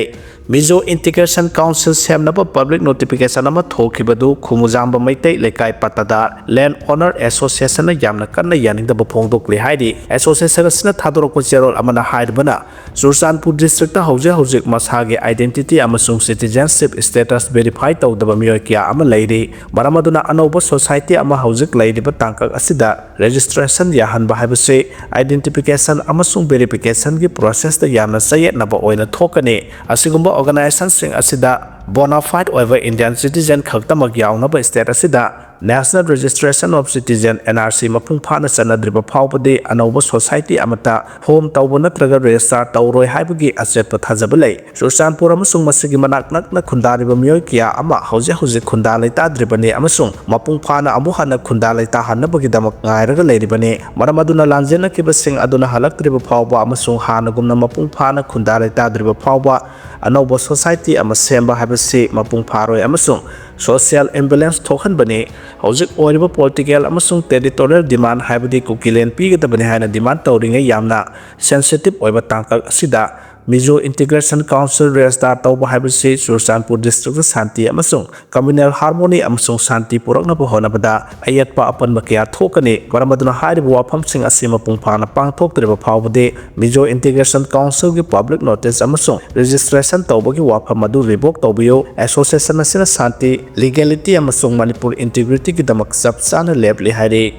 ꯃꯤꯖꯣ ꯏꯟꯇꯤꯒ꯭ꯔꯦꯁꯟ ꯀꯥꯎꯟꯁꯤꯜ ꯁꯦꯝꯅꯕ ꯄꯕ꯭ꯂꯤꯛ ꯅꯣꯇꯤꯐꯤꯀꯦꯁꯟ ꯑꯃ ꯊꯣꯛꯈꯤꯕꯗꯨ ꯈꯨꯃꯨꯖꯥꯝꯕ ꯃꯩꯇꯩ ꯂꯩꯀꯥꯏ ꯄꯠꯇꯗꯥꯔ ꯂꯦꯟ ꯑꯣꯅꯔ ꯑꯦꯁꯣꯁꯤꯌꯦꯁꯟꯅ ꯌꯥꯝꯅ ꯀꯟꯅ ꯌꯥꯅꯤꯡꯗꯕ ꯐꯣꯡꯗꯣꯛꯂꯤ ꯍꯥꯏꯔꯤ꯫ ꯑꯦꯁꯣꯁꯤꯌꯦꯁꯟ ꯑꯁꯤꯅ ꯊꯥꯗꯣꯔꯛꯄ ꯆꯦꯔꯣꯜ ꯑꯃꯅ ꯍꯥꯏꯔꯤꯕꯅ, ꯆꯨꯔꯆꯥꯟꯄꯨꯔ ꯗꯤꯁꯇ꯭ꯔꯤꯛꯇ ꯍꯧꯖꯤꯛ ꯍꯧꯖꯤꯛ ꯃꯁꯥꯒꯤ ꯑꯥꯏꯗꯦꯟꯇꯤꯇꯤ ꯑꯃꯁꯨꯡ ꯁꯤꯇꯤꯖꯦꯟꯁꯤꯞ ꯁ꯭ꯇꯦꯇꯁ ꯚꯦꯔꯤꯐꯥꯏ ꯇꯧꯗꯕ ꯃꯤꯑꯣꯏ ꯀꯌꯥ ꯑꯃ ꯂꯩꯔꯤ꯫ ꯃꯔꯝ ꯑꯗꯨꯅ ꯑꯅꯧꯕ ꯁꯣꯁꯥꯏꯇꯤ ꯑꯃ ꯍꯧꯖꯤꯛ ꯂꯩꯔꯤꯕ ꯇꯥꯡꯀꯛ ꯑꯁꯤꯗ ꯔꯦꯖꯤꯁꯇ꯭ꯔꯦꯁꯟ ꯌꯥꯍꯟꯕ ꯍꯥꯏꯕꯁꯤ ꯑꯥꯏꯗꯦꯟꯇꯤꯐꯤꯀꯦꯁꯟ ꯑꯃꯁꯨꯡ ꯚꯦꯔꯤꯐꯤꯀꯦꯁꯟꯒꯤ ꯄ꯭ꯔꯣꯁꯦꯁꯇ ꯌꯥꯝꯅ ꯆꯌꯦꯠꯅꯕ ꯑꯣꯏꯅ ꯊꯣꯛꯀꯅꯤ꯫ ꯑꯁꯤꯒꯨꯝꯕ ꯑꯣꯔꯒꯅꯥꯏꯖꯦꯁꯟꯁꯤꯡ ꯑꯁꯤꯗ ꯕꯣꯅꯥꯐꯥꯏꯗ ꯑꯣꯏꯕ ꯏꯟꯗꯤꯌꯥꯟ ꯁꯤꯇꯤꯖꯦꯟ ꯈꯛꯇꯃꯛ ꯌꯥꯎꯅꯕ ꯁ꯭ꯇꯦꯠ ꯑꯁꯤꯗ national registration of citizen, N R C, ꯃꯄꯨꯡ ꯐꯥꯅ ꯆꯠꯅꯗ꯭ꯔꯤꯕ ꯐꯥꯎꯕꯗꯤ ꯑꯅꯧꯕ ꯁꯣꯁꯥꯏꯇꯤ ꯑꯃꯠꯇ ꯐꯣꯝ ꯇꯧꯕ ꯅꯠꯇ꯭ꯔꯒ ꯔꯦꯖꯤꯁꯇꯥꯔ ꯇꯧꯔꯣꯏ ꯍꯥꯏꯕꯒꯤ ꯑꯆꯦꯠꯄ ꯊꯥꯖꯕ ꯂꯩ꯫ ꯆꯨꯔꯆꯥꯟꯄꯨꯔ ꯑꯃꯁꯨꯡ ꯃꯁꯤꯒꯤ ꯃꯅꯥꯛ ꯅꯛꯅ ꯈꯨꯟꯗꯥꯔꯤꯕ ꯃꯤꯑꯣꯏ ꯀꯌꯥ ꯑꯃ ꯍꯧꯖꯤꯛ ꯍꯧꯖꯤꯛ ꯈꯨꯟꯗꯥ ꯂꯩꯇꯥꯗ꯭ꯔꯤꯕꯅꯤ ꯑꯃꯁꯨꯡ ꯃꯄꯨꯡ ꯐꯥꯅ ꯑꯃꯨꯛ ꯍꯟꯅ ꯈꯨꯟꯗꯥ ꯂꯩꯇꯥꯍꯟꯅꯕꯒꯤꯗꯃꯛ ꯉꯥꯏꯔꯒ ꯂꯩꯔꯤꯕꯅꯤ꯫ ꯃꯔꯝ ꯑꯗꯨꯅ ꯂꯥꯟꯖꯦꯟꯅꯈꯤꯕꯁꯤꯡ ꯑꯗꯨꯅ ꯍꯜꯂꯛꯇ꯭ꯔꯤꯕ ꯐꯥꯎꯕ ꯑꯃꯁꯨꯡ ꯍꯥꯟꯅꯒꯨꯝꯅ ꯃꯄꯨꯡ ꯐꯥꯅ ꯈꯨꯟꯗꯥ ꯂꯩꯇꯥꯗ꯭ꯔꯤꯕ ꯐꯥꯎꯕ ꯑꯅꯧꯕ ꯁꯣꯁꯥꯏꯇꯤ ꯑꯃ ꯁꯦꯝꯕ ꯍꯥꯏꯕꯁꯤ ꯃꯄꯨꯡ ꯐꯥꯔꯣꯏ ꯑꯃꯁꯨꯡ ꯁꯣꯁꯤꯌꯦꯜ ꯏꯝꯕꯦꯂꯦꯟꯁ ꯊꯣꯛꯍꯟꯕꯅꯤ꯫ ꯍꯧꯖꯤꯛ ꯑꯣꯏꯔꯤꯕ ꯄꯣꯂꯤꯇꯤꯀꯦꯜ ꯑꯃꯁꯨꯡ ꯇꯦꯔꯤꯇꯣꯔꯤꯌꯦꯜ ꯗꯤꯃꯥꯟ ꯍꯥꯏꯕꯗꯤ ꯀꯨꯀꯤꯂꯦꯟ ꯄꯤꯒꯗꯕꯅꯤ ꯍꯥꯏꯅ ꯗꯤꯃꯥꯟ ꯇꯧꯔꯤꯉꯩ ꯌꯥꯝꯅ ꯁꯦꯟꯁꯤꯇꯤꯚ ꯑꯣꯏꯕ ꯇꯥꯡꯀꯛ ꯑꯁꯤꯗ Mizo Integration Council register ꯇꯧꯕ ꯍꯥꯏꯕꯁꯤ ꯆꯨꯔꯆꯥꯟꯄꯨꯔ district ꯇ ꯁꯥꯟꯇꯤ ꯑꯃꯁꯨꯡ communal harmony ꯑꯃꯁꯨꯡ ꯁꯥꯟꯇꯤ ꯄꯨꯔꯛꯅꯕ ꯍꯣꯠꯅꯕꯗ ꯑꯌꯦꯠꯄ ꯑꯄꯟꯕ ꯀꯌꯥ ꯊꯣꯛꯀꯅꯤ꯫ ꯃꯔꯝ ꯑꯗꯨꯅ ꯍꯥꯏꯔꯤꯕ ꯋꯥꯐꯝꯁꯤꯡ ꯑꯁꯤ ꯃꯄꯨꯡ ꯐꯥꯅ ꯄꯥꯡꯊꯣꯛꯇ꯭ꯔꯤꯕ ꯐꯥꯎꯕꯗꯤ Mizo Integration Council ꯒꯤ public notice ꯑꯃꯁꯨꯡ registration ꯇꯧꯕꯒꯤ ꯋꯥꯐꯝ ꯑꯗꯨ revoke ꯇꯧꯕꯤꯌꯨ꯫ Association ꯑꯁꯤꯅ ꯁꯥꯟꯇꯤ, legality ꯑꯃꯁꯨꯡ ꯃꯅꯤꯄꯨꯔ integrity ꯒꯤꯗꯃꯛ ꯆꯞ ꯆꯥꯅ ꯂꯦꯞꯂꯤ ꯍꯥꯏꯔꯤ꯫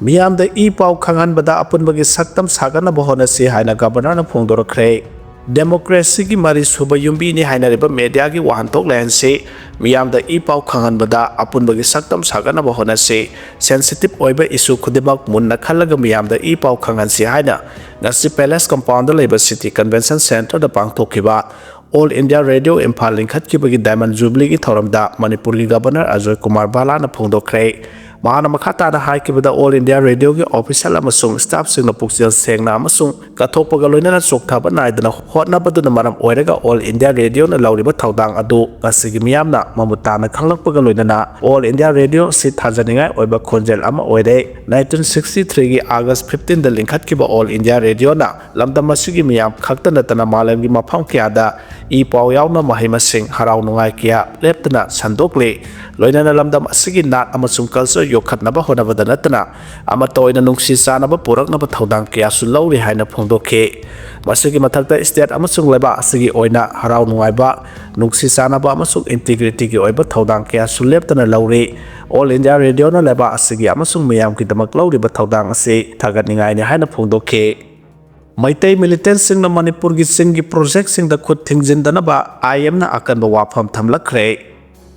ꯃꯤꯌꯥꯝꯗ ꯏ ꯄꯥꯎ ꯈꯪꯍꯟꯕꯗ ꯑꯄꯨꯟꯕꯒꯤ ꯁꯛꯇꯝ ꯁꯥꯒꯠꯅꯕ ꯍꯣꯠꯅꯁꯤ ꯍꯥꯏꯅ Governor ꯅ ꯐꯣꯡꯗꯣꯔꯛꯈ꯭ꯔꯦ꯫ Democracy ꯒꯤ ꯃꯔꯤ ꯁꯨꯕ ꯌꯨꯝꯕꯤꯅꯤ ꯍꯥꯏꯅꯔꯤꯕ media ꯒꯤ ꯋꯥꯍꯟꯊꯣꯛ ꯂꯩꯍꯟꯁꯤ꯫ ꯃꯤꯌꯥꯝꯗ ꯏ ꯄꯥꯎ ꯈꯪꯍꯟꯕꯗ ꯑꯄꯨꯟꯕꯒꯤ ꯁꯛꯇꯝ ꯁꯥꯒꯠꯅꯕ ꯍꯣꯠꯅꯁꯤ꯫ Sensitive ꯑꯣꯏꯕ issue ꯈꯨꯗꯤꯡꯃꯛ ꯃꯨꯟꯅ ꯈꯜꯂꯒ ꯃꯤꯌꯥꯝꯗ ꯏ ꯄꯥꯎ ꯈꯪꯍꯟꯁꯤ ꯍꯥꯏꯅ ꯉꯁꯤ Palace Compound ꯗ ꯂꯩꯕ City Convention Centre ꯗ ꯄꯥꯡꯊꯣꯛꯈꯤꯕ All India Radio Imphal ꯂꯤꯡꯈꯠꯈꯤꯕꯒꯤ Diamond Jubilee ꯒꯤ ꯊꯧꯔꯝꯗ ꯃꯅꯤꯄꯨꯔꯒꯤ Governor ꯑꯖꯣꯏ ꯀꯨꯃꯥꯔ ꯚꯥꯂꯥꯅ ꯐꯣꯡꯗꯣꯛꯈ꯭ꯔꯦ꯫ ꯃꯍꯥꯛꯅ ꯃꯈꯥ ꯇꯥꯅ ꯍꯥꯏꯈꯤꯕꯗ, All India Radio ꯒꯤ official ꯑꯃꯁꯨꯡ staff ꯁꯤꯡꯅ ꯄꯨꯛꯆꯦꯜ ꯁꯦꯡꯅ ꯑꯃꯁꯨꯡ ꯀꯠꯊꯣꯛꯄꯒ ꯂꯣꯏꯅꯅ ꯆꯣꯛꯊꯕ ꯅꯥꯏꯗꯅ ꯍꯣꯠꯅꯕꯗꯨꯅ ꯃꯔꯝ ꯑꯣꯏꯔꯒ All India Radio ꯅ ꯂꯧꯔꯤꯕ ꯊꯧꯗꯥꯡ ꯑꯗꯨ ꯉꯁꯤꯒꯤ ꯃꯤꯌꯥꯝꯅ ꯃꯃꯨꯠ ꯇꯥꯅ ꯈꯪꯂꯛꯄꯒ ꯂꯣꯏꯅꯅ All India Radio ꯑꯁꯤ ꯊꯥꯖꯅꯤꯡꯉꯥꯏ ꯑꯣꯏꯕ ꯈꯣꯟꯖꯦꯜ ꯑꯃ ꯑꯣꯏꯔꯦ꯫ Nineteen sixty three ꯒꯤ August fifteen ꯗ ꯂꯤꯡꯈꯠꯈꯤꯕ All India Radio ꯅ ꯂꯝꯗꯝ ꯑꯁꯤꯒꯤ ꯃꯤꯌꯥꯝ ꯈꯛꯇ ꯅꯠꯇꯅ ꯃꯥꯂꯦꯝꯒꯤ ꯃꯐꯝ ꯀꯌꯥꯗ ꯏ ꯄꯥꯎ ꯌꯥꯎꯅ ꯃꯍꯩ ꯃꯁꯤꯡ, ꯍꯔꯥꯎ ꯅꯨꯡꯉꯥꯏ ꯀꯌꯥ ꯂꯦꯞꯇꯅ ꯁꯟꯗꯣꯛꯂꯤ꯫ ꯂꯣꯏꯅꯅ ꯂꯝꯗꯝ ꯑꯁꯤꯒꯤ ꯅꯥꯠ ꯑꯃꯁꯨꯡ culture ꯌꯣꯛꯈꯠꯅꯕ ꯍꯣꯠꯅꯕꯗ ꯅꯠꯇꯅ ꯑꯃꯠꯇ ꯑꯣꯏꯅ ꯅꯨꯡꯁꯤ ꯆꯥꯟꯅꯕ ꯄꯨꯔꯛꯅꯕ ꯊꯧꯗꯥꯡ ꯀꯌꯥꯁꯨ ꯂꯧꯔꯤ ꯍꯥꯏꯅ ꯐꯣꯡꯗꯣꯛꯈꯤ꯫ ꯃꯁꯤꯒꯤ ꯃꯊꯛꯇ state ꯑꯃꯁꯨꯡ ꯂꯩꯕꯥꯛ ꯑꯁꯤꯒꯤ ꯑꯣꯏꯅ ꯍꯔꯥꯎ ꯅꯨꯡꯉꯥꯏꯕ, ꯅꯨꯡꯁꯤ ꯆꯥꯟꯅꯕ ꯑꯃꯁꯨꯡ integrity ꯒꯤ ꯑꯣꯏꯕ ꯊꯧꯗꯥꯡ ꯀꯌꯥꯁꯨ ꯂꯦꯞꯇꯅ ꯂꯧꯔꯤ꯫ All India Radio ꯅ ꯂꯩꯕꯥꯛ ꯑꯁꯤꯒꯤ ꯑꯃꯁꯨꯡ ꯃꯤꯌꯥꯝꯒꯤꯗꯃꯛ ꯂꯧꯔꯤꯕ ꯊꯧꯗꯥꯡ ꯑꯁꯤ ꯊꯥꯒꯠꯅꯤꯡꯉꯥꯏꯅꯤ ꯍꯥꯏꯅ ꯐꯣꯡꯗꯣꯛꯈꯤ꯫ ꯃꯩꯇꯩ militant ꯁꯤꯡꯅ ꯃꯅꯤꯄꯨꯔꯒꯤ ꯆꯤꯡꯒꯤ project ꯁꯤꯡꯗ ꯈꯨꯠ ꯊꯤꯡꯖꯤꯟꯗꯅꯕ I M ꯅ ꯑꯀꯟꯕ ꯋꯥꯐꯝ ꯊꯝꯂꯛꯈ꯭ꯔꯦ꯫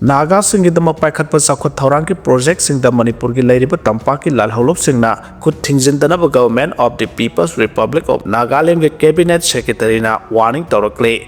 ꯅꯥꯒꯥꯁꯤꯡꯒꯤꯗꯃꯛ ꯄꯥꯏꯈꯠꯄ ꯆꯥꯎꯈꯠ ꯊꯧꯔꯥꯡꯒꯤ project ꯁꯤꯡꯗ ꯃꯅꯤꯄꯨꯔꯒꯤ ꯂꯩꯔꯤꯕ ꯇꯝꯄꯥꯛꯀꯤ ꯂꯥꯜꯍꯧꯂꯨꯞꯁꯤꯡꯅ ꯈꯨꯠ ꯊꯤꯡꯖꯤꯟꯗꯅꯕ Government of the People's Republic of Nagaland ꯒꯤ Cabinet Secretary ꯅ warning ꯇꯧꯔꯛꯂꯤ꯫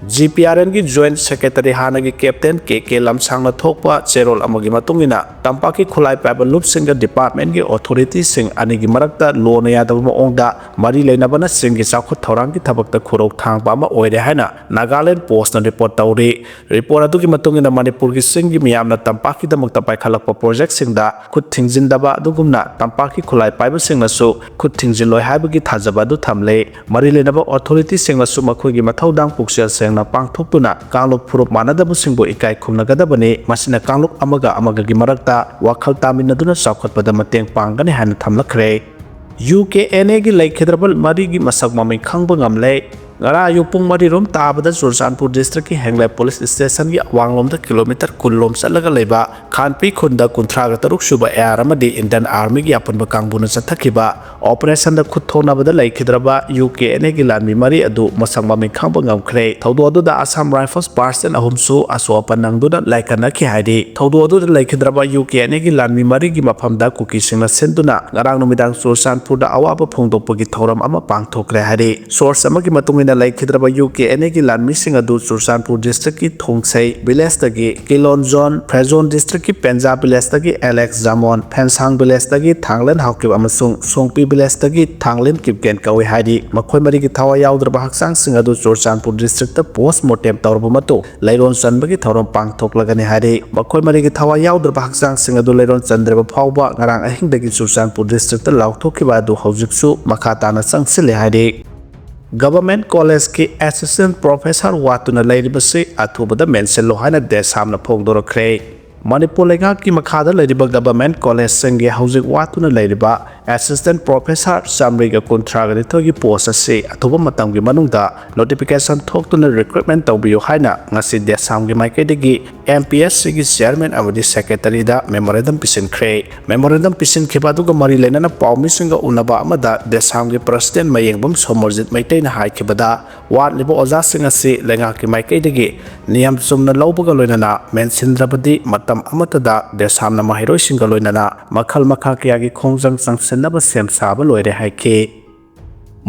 ꯖꯤ ꯄꯤ ꯑꯥꯔ ꯑꯦꯟꯒꯤ ꯖꯣꯏꯟꯠ ꯁꯦꯀ꯭ꯔꯦꯇꯔꯤ ꯍꯥꯟꯅꯒꯤ ꯀꯦꯞꯇꯦꯟ ꯀꯦ ꯀꯦ ꯂꯝꯁꯥꯡꯅ ꯊꯣꯛꯄ ꯆꯦꯔꯣꯜ ꯑꯃꯒꯤ ꯃꯇꯨꯡ ꯏꯟꯅ, ꯇꯝꯄꯥꯛꯀꯤ ꯈꯨꯠꯂꯥꯏ ꯄꯥꯏꯕ ꯂꯨꯞꯁꯤꯡꯒ ꯗꯤꯄꯥꯔꯠꯃꯦꯟꯒꯤ ꯑꯣꯊꯣꯔꯤꯇꯤꯁꯤꯡ ꯑꯅꯤꯒꯤ ꯃꯔꯛꯇ ꯂꯣꯟꯅ ꯌꯥꯗꯕ ꯃꯑꯣꯡꯗ ꯃꯔꯤ ꯂꯩꯅꯕꯅ ꯆꯤꯡꯒꯤ ꯆꯥꯎꯈꯠ ꯊꯧꯔꯥꯡꯒꯤ ꯊꯕꯛꯇ ꯈꯨꯔꯧ ꯊꯥꯡꯕ ꯑꯃ ꯑꯣꯏꯔꯦ ꯍꯥꯏꯅ ꯅꯥꯒꯥꯂꯦꯟ ꯄꯣꯁ꯭ꯠꯅ ꯔꯤꯄꯣꯔꯠ ꯇꯧꯔꯤ꯫ ꯔꯤꯄꯣꯔꯠ ꯑꯗꯨꯒꯤ ꯃꯇꯨꯡ ꯏꯟꯅ, ꯃꯅꯤꯄꯨꯔꯒꯤ ꯆꯤꯡꯒꯤ ꯃꯤꯌꯥꯝꯅ ꯇꯝꯄꯥꯛꯀꯤꯗꯃꯛꯇ ꯄꯥꯏꯈꯠꯂꯛꯄ ꯄ꯭ꯔꯣꯖꯦꯛꯁꯤꯡꯗ ꯈꯨꯠ ꯊꯤꯡꯖꯤꯟꯗꯕ ꯑꯗꯨꯒꯨꯝꯅ ꯇꯝꯄꯥꯛꯀꯤ ꯈꯨꯠꯂꯥꯏ ꯄꯥꯏꯕꯁꯤꯡꯅꯁꯨ ꯈꯨꯠ ꯊꯤꯡꯖꯤꯜꯂꯣꯏ ꯍꯥꯏꯕꯒꯤ ꯊꯥꯖꯕ ꯑꯗꯨ ꯊꯝꯂꯦ꯫ ꯃꯔꯤ ꯂꯩꯅꯕ ꯑꯣꯊꯣꯔꯤꯇꯤꯁꯤꯡꯅꯁꯨ ꯃꯈꯣꯏꯒꯤ ꯃꯊꯧꯗꯥꯡ ꯄꯨꯛꯆꯦꯜ ꯁꯦꯡꯅ ꯄꯥꯡꯊꯣꯛꯇꯨꯅ ꯀꯥꯡꯂꯨꯞ ꯐꯨꯔꯨꯞ ꯃꯥꯟꯅꯗꯕꯁꯤꯡꯕꯨ ꯏꯀꯥꯏ ꯈꯨꯝꯅꯒꯗꯕꯅꯤ, ꯃꯁꯤꯅ ꯀꯥꯡꯂꯨꯞ ꯑꯃꯒ ꯑꯃꯒꯒꯤ ꯃꯔꯛꯇ ꯋꯥꯈꯜ ꯇꯥꯃꯤꯟꯅꯗꯨꯅ ꯆꯥꯎꯈꯠꯄꯗ ꯃꯇꯦꯡ ꯄꯥꯡꯒꯅꯤ ꯍꯥꯏꯅ ꯊꯝꯂꯛꯈ꯭ꯔꯦ꯫ ꯌꯨ ꯀꯦ ꯑꯦꯟ ꯑꯦꯒꯤ ꯂꯩꯈꯤꯗ꯭ꯔꯕ ꯃꯔꯤꯒꯤ ꯃꯁꯛ ꯃꯃꯤꯡ ꯈꯪꯕ ꯉꯝꯂꯦ꯫ ꯉꯔꯥꯡ ꯑꯌꯨꯛ ꯄꯨꯡ ꯃꯔꯤ ꯔꯣꯝ ꯇꯥꯕꯗ ꯆꯨꯔꯆꯥꯟꯄꯨꯔ ꯗꯤꯁꯇ꯭ꯔꯤꯛꯀꯤ ꯍꯦꯡꯂꯦ ꯄꯨꯂꯤꯁ ꯁ꯭ꯇꯦꯁꯟꯒꯤ ꯑꯋꯥꯡꯂꯣꯝꯗ ꯀꯤꯂꯣꯃꯤꯇꯔ ꯀꯨꯟ ꯂꯣꯝ ꯆꯠꯂꯒ ꯂꯩꯕ ꯈꯥꯟꯄꯤ ꯈꯨꯟꯗ ꯀꯨꯟꯊ꯭ꯔꯥꯒ ꯇꯔꯨꯛ ꯁꯨꯕ ꯑꯦ ꯑꯥꯔ ꯑꯃꯗꯤ ꯏꯟꯗꯤꯌꯟ ꯑꯥꯔꯃꯤꯒꯤ ꯑꯄꯨꯟꯕ ꯀꯥꯡꯕꯨꯅ ꯆꯠꯊꯈꯤꯕ ꯑꯣꯄꯔꯦꯁꯟꯗ ꯈꯨꯠ ꯊꯣꯛꯅꯕꯗ ꯂꯩꯈꯤꯗ꯭ꯔꯕ ꯌꯨ ꯀꯦ ꯑꯦꯟ ꯑꯦꯒꯤ ꯂꯥꯟꯃꯤ ꯃꯔꯤ ꯑꯗꯨ ꯃꯁꯛ ꯃꯃꯤꯡ ꯈꯪꯕ ꯉꯝꯈ꯭ꯔꯦ꯫ ꯊꯧꯗꯣꯛ ꯑꯗꯨꯗ ꯑꯁꯥꯝ ꯔꯥꯏꯐꯜꯁ ꯄꯥꯔꯁꯟ ꯑꯍꯨꯝꯁꯨ ꯑꯁꯣꯛ ꯑꯄꯟ ꯅꯪꯗꯨꯅ ꯂꯥꯏꯀꯠꯅꯈꯤ ꯍꯥꯏꯔꯤ꯫ ꯊꯧꯗꯣꯛ ꯑꯗꯨꯗ ꯂꯩꯈꯤꯗ꯭ꯔꯕ ꯌꯨ ꯀꯦ ꯑꯦꯟ ꯑꯦꯒꯤ ꯂꯥꯟꯃꯤ ꯃꯔꯤꯒꯤ ꯃꯐꯝꯗ ꯀꯨꯀꯤꯁꯤꯡꯅ ꯁꯤꯟꯗꯨꯅ ꯉꯔꯥꯡ ꯅꯨꯃꯤꯗꯥꯡ ꯆꯨꯔꯆꯥꯟꯄꯨꯔꯗ ꯑꯋꯥꯕ ꯐꯣꯡꯗꯣꯛꯄꯒꯤ ꯊꯧꯔꯝ ꯑꯃ ꯄꯥꯡꯊꯣꯛꯈ꯭ꯔꯦ ꯍꯥꯏꯔꯤ꯫ ꯁꯣꯔꯁ ꯑꯃꯒꯤ ꯃꯇꯨꯡ ꯏꯟꯅ, ꯂꯩꯈꯤꯗ꯭ꯔꯕ ꯌꯨ ꯀꯦ ꯑꯦꯟ ꯑꯦꯒꯤ ꯂꯥꯟꯃꯤꯁꯤꯡ ꯑꯗꯨ ꯆꯨꯔꯆꯥꯟꯄꯨꯔ ꯗꯤꯁꯇ꯭ꯔꯤꯛꯀꯤ ꯊꯣꯡꯁꯩ ꯚꯤꯂꯦꯖꯇꯒꯤ ꯀꯤꯂꯣꯟꯖꯣꯟ, ꯐ꯭ꯔꯦꯖꯣꯟ ꯗꯤꯁꯇ꯭ꯔꯤꯛꯀꯤ ꯄꯦꯟꯖꯥ ꯚꯤꯂꯦꯖꯇꯒꯤ ꯑꯦꯂꯦꯛꯁ ꯖꯥꯃꯣꯟ, ꯐꯦꯟꯁꯥꯡ ꯚꯤꯂꯦꯖꯇꯒꯤ ꯊꯥꯡꯂꯦꯟ ꯍꯥꯎꯀꯤꯞ ꯑꯃꯁꯨꯡ ꯁꯣꯡꯄꯤ ꯚꯤꯂꯦꯖꯇꯒꯤ ꯊꯥꯡꯂꯦꯟ ꯀꯤꯞꯀꯦꯟ ꯀꯧꯏ ꯍꯥꯏꯔꯤ꯫ ꯃꯈꯣꯏ ꯃꯔꯤꯒꯤ ꯊꯋꯥꯏ ꯌꯥꯎꯗ꯭ꯔꯕ ꯍꯛꯆꯥꯡꯁꯤꯡ ꯑꯗꯨ ꯆꯨꯔꯆꯥꯟꯄꯨꯔ ꯗꯤꯁꯇ꯭ꯔꯤꯛꯇ ꯄꯣꯁ꯭ꯠ ꯃꯣꯔꯇꯦꯝ ꯇꯧꯔꯕ ꯃꯇꯨꯡ ꯂꯩꯔꯣꯟ ꯆꯟꯕꯒꯤ ꯊꯧꯔꯝ ꯄꯥꯡꯊꯣꯛꯂꯒꯅꯤ ꯍꯥꯏꯔꯤ꯫ ꯃꯈꯣꯏ ꯃꯔꯤꯒꯤ ꯊꯋꯥꯏ ꯌꯥꯎꯗ꯭ꯔꯕ ꯍꯛꯆꯥꯡꯁꯤꯡ ꯑꯗꯨ ꯂꯩꯔꯣꯟ ꯆꯟꯗ꯭ꯔꯕ ꯐꯥꯎꯕ ꯉꯔꯥꯡ ꯑꯍꯤꯡꯗꯒꯤ ꯆꯨꯔꯆꯥꯟꯄꯨꯔ ꯗꯤꯁꯇ꯭ꯔꯤꯛꯇ ꯂꯥꯎꯊꯣꯛꯈꯤꯕ ꯑꯗꯨ ꯍꯧꯖꯤꯛꯁꯨ ꯃꯈꯥ ꯇꯥꯅ ꯆꯪꯁꯤꯜꯂꯤ ꯍꯥꯏꯔꯤ꯫ ꯒꯚꯔꯟꯃꯦꯟꯠ ꯀꯣꯂꯦꯖꯀꯤ ꯑꯦꯁꯤꯁꯇꯦꯟꯠ ꯄ꯭ꯔꯣꯐꯦꯁꯔ ꯋꯥꯠꯇꯨꯅ ꯂꯩꯔꯤꯕꯁꯤ ꯑꯊꯨꯕꯗ ꯃꯦꯟꯁꯤꯜꯂꯨ ꯍꯥꯏꯅ ꯗꯦꯁꯥꯝꯅ ꯐꯣꯡꯗꯣꯔꯛꯈ꯭ꯔꯦ꯫ ꯃꯅꯤꯄꯨꯔ ꯂꯩꯉꯥꯛꯀꯤ ꯃꯈꯥꯗ ꯂꯩꯔꯤꯕ ꯒꯚꯔꯟꯃꯦꯟꯠ ꯀꯣꯂꯦꯖꯁꯤꯡꯒꯤ ꯍꯧꯖꯤꯛ ꯋꯥꯠꯇꯨꯅ ꯂꯩꯔꯤꯕ ꯑꯦꯁꯤꯁꯇꯦꯟꯠ ꯄ꯭ꯔꯣꯐꯦꯁꯔ ꯆꯥꯃꯔꯤꯒ ꯀꯨꯟꯊ꯭ꯔꯥꯒ ꯅꯤꯊꯣꯏꯒꯤ ꯄꯣꯁ꯭ꯠ ꯑꯁꯤ ꯑꯊꯨꯕ ꯃꯇꯝꯒꯤ ꯃꯅꯨꯡꯗ ꯅꯣꯇꯤꯐꯤꯀꯦꯁꯟ ꯊꯣꯛꯇꯨꯅ ꯔꯤꯀ꯭ꯔꯨꯠꯃꯦꯟꯠ ꯇꯧꯕꯤꯌꯨ ꯍꯥꯏꯅ ꯉꯁꯤ ꯗꯦꯁꯥꯝꯒꯤ ꯃꯥꯏꯀꯩꯗꯒꯤ ꯑꯦꯝ ꯄꯤ ꯑꯦꯁ ꯁꯤꯒꯤ ꯆꯤꯌꯔꯃꯦꯟ ꯑꯃꯗꯤ ꯁꯦꯀ꯭ꯔꯦꯇꯔꯤꯗ ꯃꯦꯃꯣꯔꯦꯟꯗꯝ ꯄꯤꯁꯤꯟꯈ꯭ꯔꯦ꯫ ꯃꯦꯃꯣꯔꯦꯟꯗꯝ ꯄꯤꯁꯤꯟꯈꯤꯕ ꯑꯗꯨꯒ ꯃꯔꯤ ꯂꯩꯅꯅ ꯄꯥꯎꯃꯤꯁꯤꯡꯒ ꯎꯅꯕ ꯑꯃꯗ ꯗꯦꯁꯥꯝꯒꯤ ꯄ꯭ꯔꯁꯤꯗꯦꯟꯠ ꯃꯌꯦꯡꯕꯝ ꯁꯣꯃꯣꯔꯖꯤꯠ ꯃꯩꯇꯩꯅ ꯍꯥꯏꯈꯤꯕꯗ, ꯋꯥꯠꯂꯤꯕ ꯑꯣꯖꯥꯁꯤꯡ ꯑꯁꯤ ꯂꯩꯉꯥꯛꯀꯤ ꯃꯥꯏꯀꯩꯗꯒꯤ ꯅꯤꯌꯝ ꯆꯨꯝꯅ ꯂꯧꯕꯒ ꯂꯣꯏꯅꯅ ꯃꯦꯟꯁꯤꯟꯗ꯭ꯔꯕꯗꯤ ꯃꯇꯝ ꯑꯃꯠꯇꯗ ꯗꯦꯁꯥꯝꯅ ꯃꯍꯩꯔꯣꯏꯁꯤꯡꯒ ꯂꯣꯏꯅꯅ ꯃꯈꯜ ꯃꯈꯥ ꯀꯌꯥꯒꯤ ꯈꯣꯡꯖꯪ ꯆꯪꯁꯤꯟꯅꯕ ꯁꯦꯝ ꯁꯥꯕ ꯂꯣꯏꯔꯦ ꯍꯥꯏꯈꯤ꯫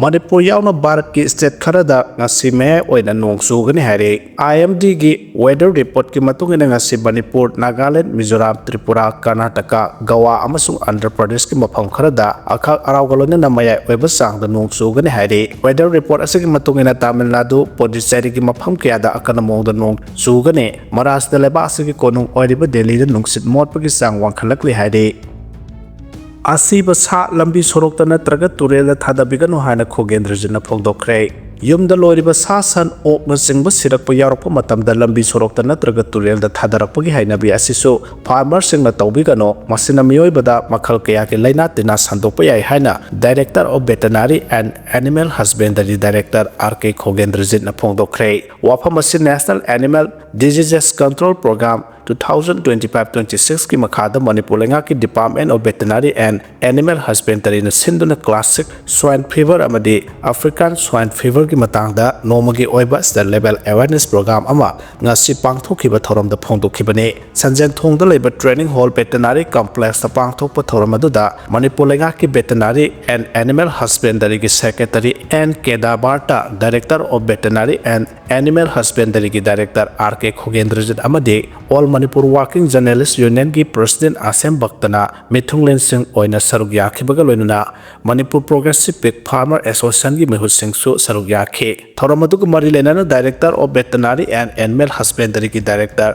ꯃꯅꯤꯄꯨꯔ ꯌꯥꯎꯅ ꯚꯥꯔꯠꯀꯤ state ꯈꯔꯗ ꯉꯁꯤ ꯃꯌꯥꯏ ꯑꯣꯏꯅ ꯅꯣꯡ ꯆꯨꯒꯅꯤ ꯍꯥꯏꯔꯤ꯫ IMDꯒꯤ weather reportꯀꯤ ꯃꯇꯨꯡ ꯏꯟꯅ ꯉꯁꯤ ꯃꯅꯤꯄꯨꯔ, ꯅꯥꯒꯥꯂꯦꯟ, ꯃꯤꯖꯣꯔꯥꯝ, ꯇ꯭ꯔꯤꯄꯨꯔꯥ, ꯀꯔꯅꯥꯇꯀꯥ, ꯒꯋꯥ ꯑꯃꯁꯨꯡ ꯑꯟꯙ꯭ꯔ ꯄ꯭ꯔꯗꯦꯁꯀꯤ ꯃꯐꯝ ꯈꯔꯗ ꯑꯈꯥꯛ ꯑꯔꯥꯎꯒ ꯂꯣꯏꯅꯅ ꯃꯌꯥꯏ ꯑꯣꯏꯕ ꯆꯥꯡꯗ ꯅꯣꯡ ꯆꯨꯒꯅꯤ ꯍꯥꯏꯔꯤ꯫ Weather report ꯑꯁꯤꯒꯤ ꯃꯇꯨꯡ ꯏꯟꯅ ꯇꯥꯃꯤꯜ ꯅꯥꯗꯨ, ꯄꯣꯟꯗꯤꯆꯦꯔꯤꯒꯤ ꯃꯐꯝ ꯀꯌꯥꯗ ꯑꯀꯟꯕ ꯃꯑꯣꯡꯗ ꯅꯣꯡ ꯆꯨꯒꯅꯤ꯫ ꯃꯔꯥꯁꯤꯗ ꯂꯩꯕꯥꯛ ꯑꯁꯤꯒꯤ ꯀꯣꯅꯨꯡ ꯑꯣꯏꯔꯤꯕ ꯗꯦꯜꯂꯤꯗ ꯅꯨꯡꯁꯤꯠ ꯃꯣꯠꯄꯒꯤ ꯆꯥꯡ ꯋꯥꯡꯈꯠꯂꯛꯂꯤ ꯍꯥꯏꯔꯤ꯫ ꯑꯁꯤꯕ ꯁꯥ ꯂꯝꯕꯤ ꯁꯣꯔꯣꯛꯇ ꯅꯠꯇ꯭ꯔꯒ ꯇꯨꯔꯦꯜꯗ ꯊꯥꯗꯕꯤꯒꯅꯨ ꯍꯥꯏꯅ ꯈꯣꯒꯦꯟꯗ꯭ꯔꯖꯤꯠꯅ ꯐꯣꯡꯗꯣꯛꯈ꯭ꯔꯦ꯫ ꯌꯨꯝꯗ ꯂꯣꯏꯔꯤꯕ ꯁꯥ ꯁꯟ, ꯑꯣꯛꯅꯆꯤꯡꯕ ꯁꯤꯔꯛꯄ ꯌꯥꯎꯔꯛꯄ ꯃꯇꯝꯗ ꯂꯝꯕꯤ ꯁꯣꯔꯣꯛꯇ ꯅꯠꯇ꯭ꯔꯒ ꯇꯨꯔꯦꯜꯗ ꯊꯥꯗꯔꯛꯄꯒꯤ ꯍꯩꯅꯕꯤ ꯑꯁꯤꯁꯨ farmerꯁꯤꯡꯅ ꯇꯧꯕꯤꯒꯅꯨ꯫ ꯃꯁꯤꯅ ꯃꯤꯑꯣꯏꯕꯗ ꯃꯈꯜ ꯀꯌꯥꯒꯤ ꯂꯥꯏꯅꯥ ꯇꯤꯟꯅꯥ ꯁꯟꯗꯣꯛꯄ ꯌꯥꯏ ꯍꯥꯏꯅ Director of Veterinary and Animal Husbandary Director R K ꯈꯣꯒꯦꯟꯗ꯭ꯔꯖꯤꯠꯅ ꯐꯣꯡꯗꯣꯛꯈ꯭ꯔꯦ꯫ ꯋꯥꯐꯝ ꯑꯁꯤ National Animal Diseases Control Program two thousand twenty-five twenty-sixꯀꯤ ꯃꯈꯥꯗ ꯃꯅꯤꯄꯨꯔ ꯂꯩꯉꯥꯛꯀꯤ Department of Veterinary and Animal Husbandaryꯅ ꯁꯤꯟꯗꯨꯅ classic swine fever ꯑꯃꯗꯤ African swine feverꯒꯤ ꯃꯇꯥꯡꯗ ꯅꯣꯡꯃꯒꯤ ꯑꯣꯏꯕ state level awareness program ꯑꯃ ꯉꯁꯤ ꯄꯥꯡꯊꯣꯛꯈꯤꯕ ꯊꯧꯔꯝꯗ ꯐꯣꯡꯗꯣꯛꯈꯤꯕꯅꯤ꯫ ꯁꯟꯖꯦꯟ ꯊꯣꯡꯗ ꯂꯩꯕ training hall veterinary complexꯇ ꯄꯥꯡꯊꯣꯛꯄ ꯊꯧꯔꯝ ꯑꯗꯨꯗ ꯃꯅꯤꯄꯨꯔ ꯂꯩꯉꯥꯛꯀꯤ Veterinary and Animal Husbandaryꯒꯤ Secretary N ꯀꯦꯗꯥꯕꯥꯔꯇ, Director of Veterinary and Animal Husbandaryꯒꯤ Director R K ꯈꯣꯒꯦꯟꯗ꯭ꯔꯖꯤꯠ ꯑꯃꯗꯤ All Manipur Working Journalist Unionꯒꯤ President ꯑꯁꯦꯝ ꯚꯛꯇꯅ ꯃꯤꯊꯨꯡꯂꯦꯟꯁꯤꯡ ꯑꯣꯏꯅ ꯁꯔꯨꯛ ꯌꯥꯈꯤꯕꯒ ꯂꯣꯏꯅꯅ Manipur Progressive Pig Farmer Associationꯒꯤ ꯃꯤꯍꯨꯠꯁꯤꯡꯁꯨ ꯁꯔꯨꯛ ꯌꯥꯈꯤ꯫ ꯊꯧꯔꯝ ꯑꯗꯨꯒ ꯃꯔꯤ ꯂꯩꯅꯅ Director of Veterinary and Animal Husbandaryꯒꯤ Director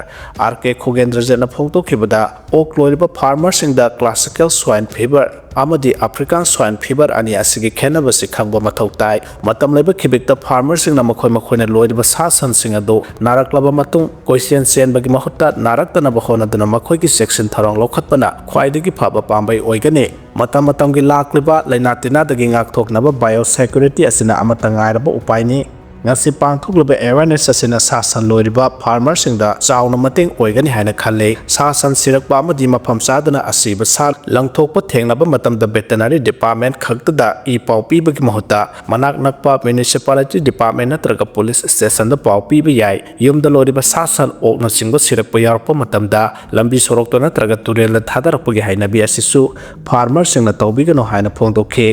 R K ꯈꯣꯒꯦꯟꯗ꯭ꯔꯖꯤꯠꯅ ꯐꯣꯡꯗꯣꯛꯈꯤꯕꯗ, ꯑꯣꯛ ꯂꯣꯏꯔꯤꯕ farmerꯁꯤꯡꯗ classical swine fever ꯑꯃꯗꯤ African swine fever ꯑꯅꯤ ꯑꯁꯤꯒꯤ ꯈꯦꯠꯅꯕꯁꯤ ꯈꯪꯕ ꯃꯊꯧ ꯇꯥꯏ꯫ ꯃꯇꯝ ꯂꯩꯕ ꯈꯤꯕꯤꯛꯇ farmerꯁꯤꯡꯅ ꯃꯈꯣꯏ ꯃꯈꯣꯏꯅ ꯂꯣꯏꯔꯤꯕ ꯁꯥ ꯁꯟꯁꯤꯡ ꯑꯗꯨ ꯅꯥꯔꯛꯂꯕ ꯃꯇꯨꯡ ꯀꯣꯏꯆꯦꯟ ꯆꯦꯟꯕꯒꯤ ꯃꯍꯨꯠꯇ ꯅꯥꯔꯛꯇꯅꯕ ꯍꯣꯠꯅꯗꯨꯅ ꯃꯈꯣꯏꯒꯤ ꯆꯦꯛꯁꯤꯟ ꯊꯧꯔꯥꯡ ꯂꯧꯈꯠꯄꯅ ꯈ꯭ꯋꯥꯏꯗꯒꯤ ꯐꯕ ꯄꯥꯝꯕꯩ ꯑꯣꯏꯒꯅꯤ꯫ ꯃꯇꯝ ꯃꯇꯝꯒꯤ ꯂꯥꯛꯂꯤꯕ ꯂꯥꯏꯅꯥ ꯇꯤꯟꯅꯥꯗꯒꯤ ꯉꯥꯛꯊꯣꯛꯅꯕ biosecurity ꯑꯁꯤꯅ ꯑꯃꯠꯇ ꯉꯥꯏꯔꯕ ꯎꯄꯥꯏꯅꯤ꯫ ꯉꯁꯤ ꯄꯥꯡꯊꯣꯛꯂꯤꯕ awareness ꯑꯁꯤꯅ ꯁꯥ ꯁꯟ ꯂꯣꯏꯔꯤꯕ farmerꯁꯤꯡꯗ ꯆꯥꯎꯅ ꯃꯇꯦꯡ ꯑꯣꯏꯒꯅꯤ ꯍꯥꯏꯅ ꯈꯜꯂꯤ꯫ ꯁꯥ ꯁꯟ ꯁꯤꯔꯛꯄ ꯑꯃꯗꯤ ꯃꯐꯝ ꯆꯥꯗꯅ ꯑꯁꯤꯕ ꯁꯥ ꯂꯪꯊꯣꯛꯄ ꯊꯦꯡꯅꯕ ꯃꯇꯝꯗ veterinary department ꯈꯛꯇꯗ ꯏ ꯄꯥꯎ ꯄꯤꯕꯒꯤ ꯃꯍꯨꯠꯇ ꯃꯅꯥꯛ ꯅꯛꯄ municipality department ꯅꯠꯇ꯭ꯔꯒ police stationꯗ ꯄꯥꯎ ꯄꯤꯕ ꯌꯥꯏ꯫ ꯌꯨꯝꯗ ꯂꯣꯏꯔꯤꯕ ꯁꯥ ꯁꯟ, ꯑꯣꯛꯅꯆꯤꯡꯕ ꯁꯤꯔꯛꯄ ꯌꯥꯎꯔꯛꯄ ꯃꯇꯝꯗ ꯂꯝꯕꯤ ꯁꯣꯔꯣꯛꯇ ꯅꯠꯇ꯭ꯔꯒ ꯇꯨꯔꯦꯜꯗ ꯊꯥꯗꯔꯛꯄꯒꯤ ꯍꯩꯅꯕꯤ ꯑꯁꯤꯁꯨ farmerꯁꯤꯡꯅ ꯇꯧꯕꯤꯒꯅꯨ ꯍꯥꯏꯅ ꯐꯣꯡꯗꯣꯛꯈꯤ꯫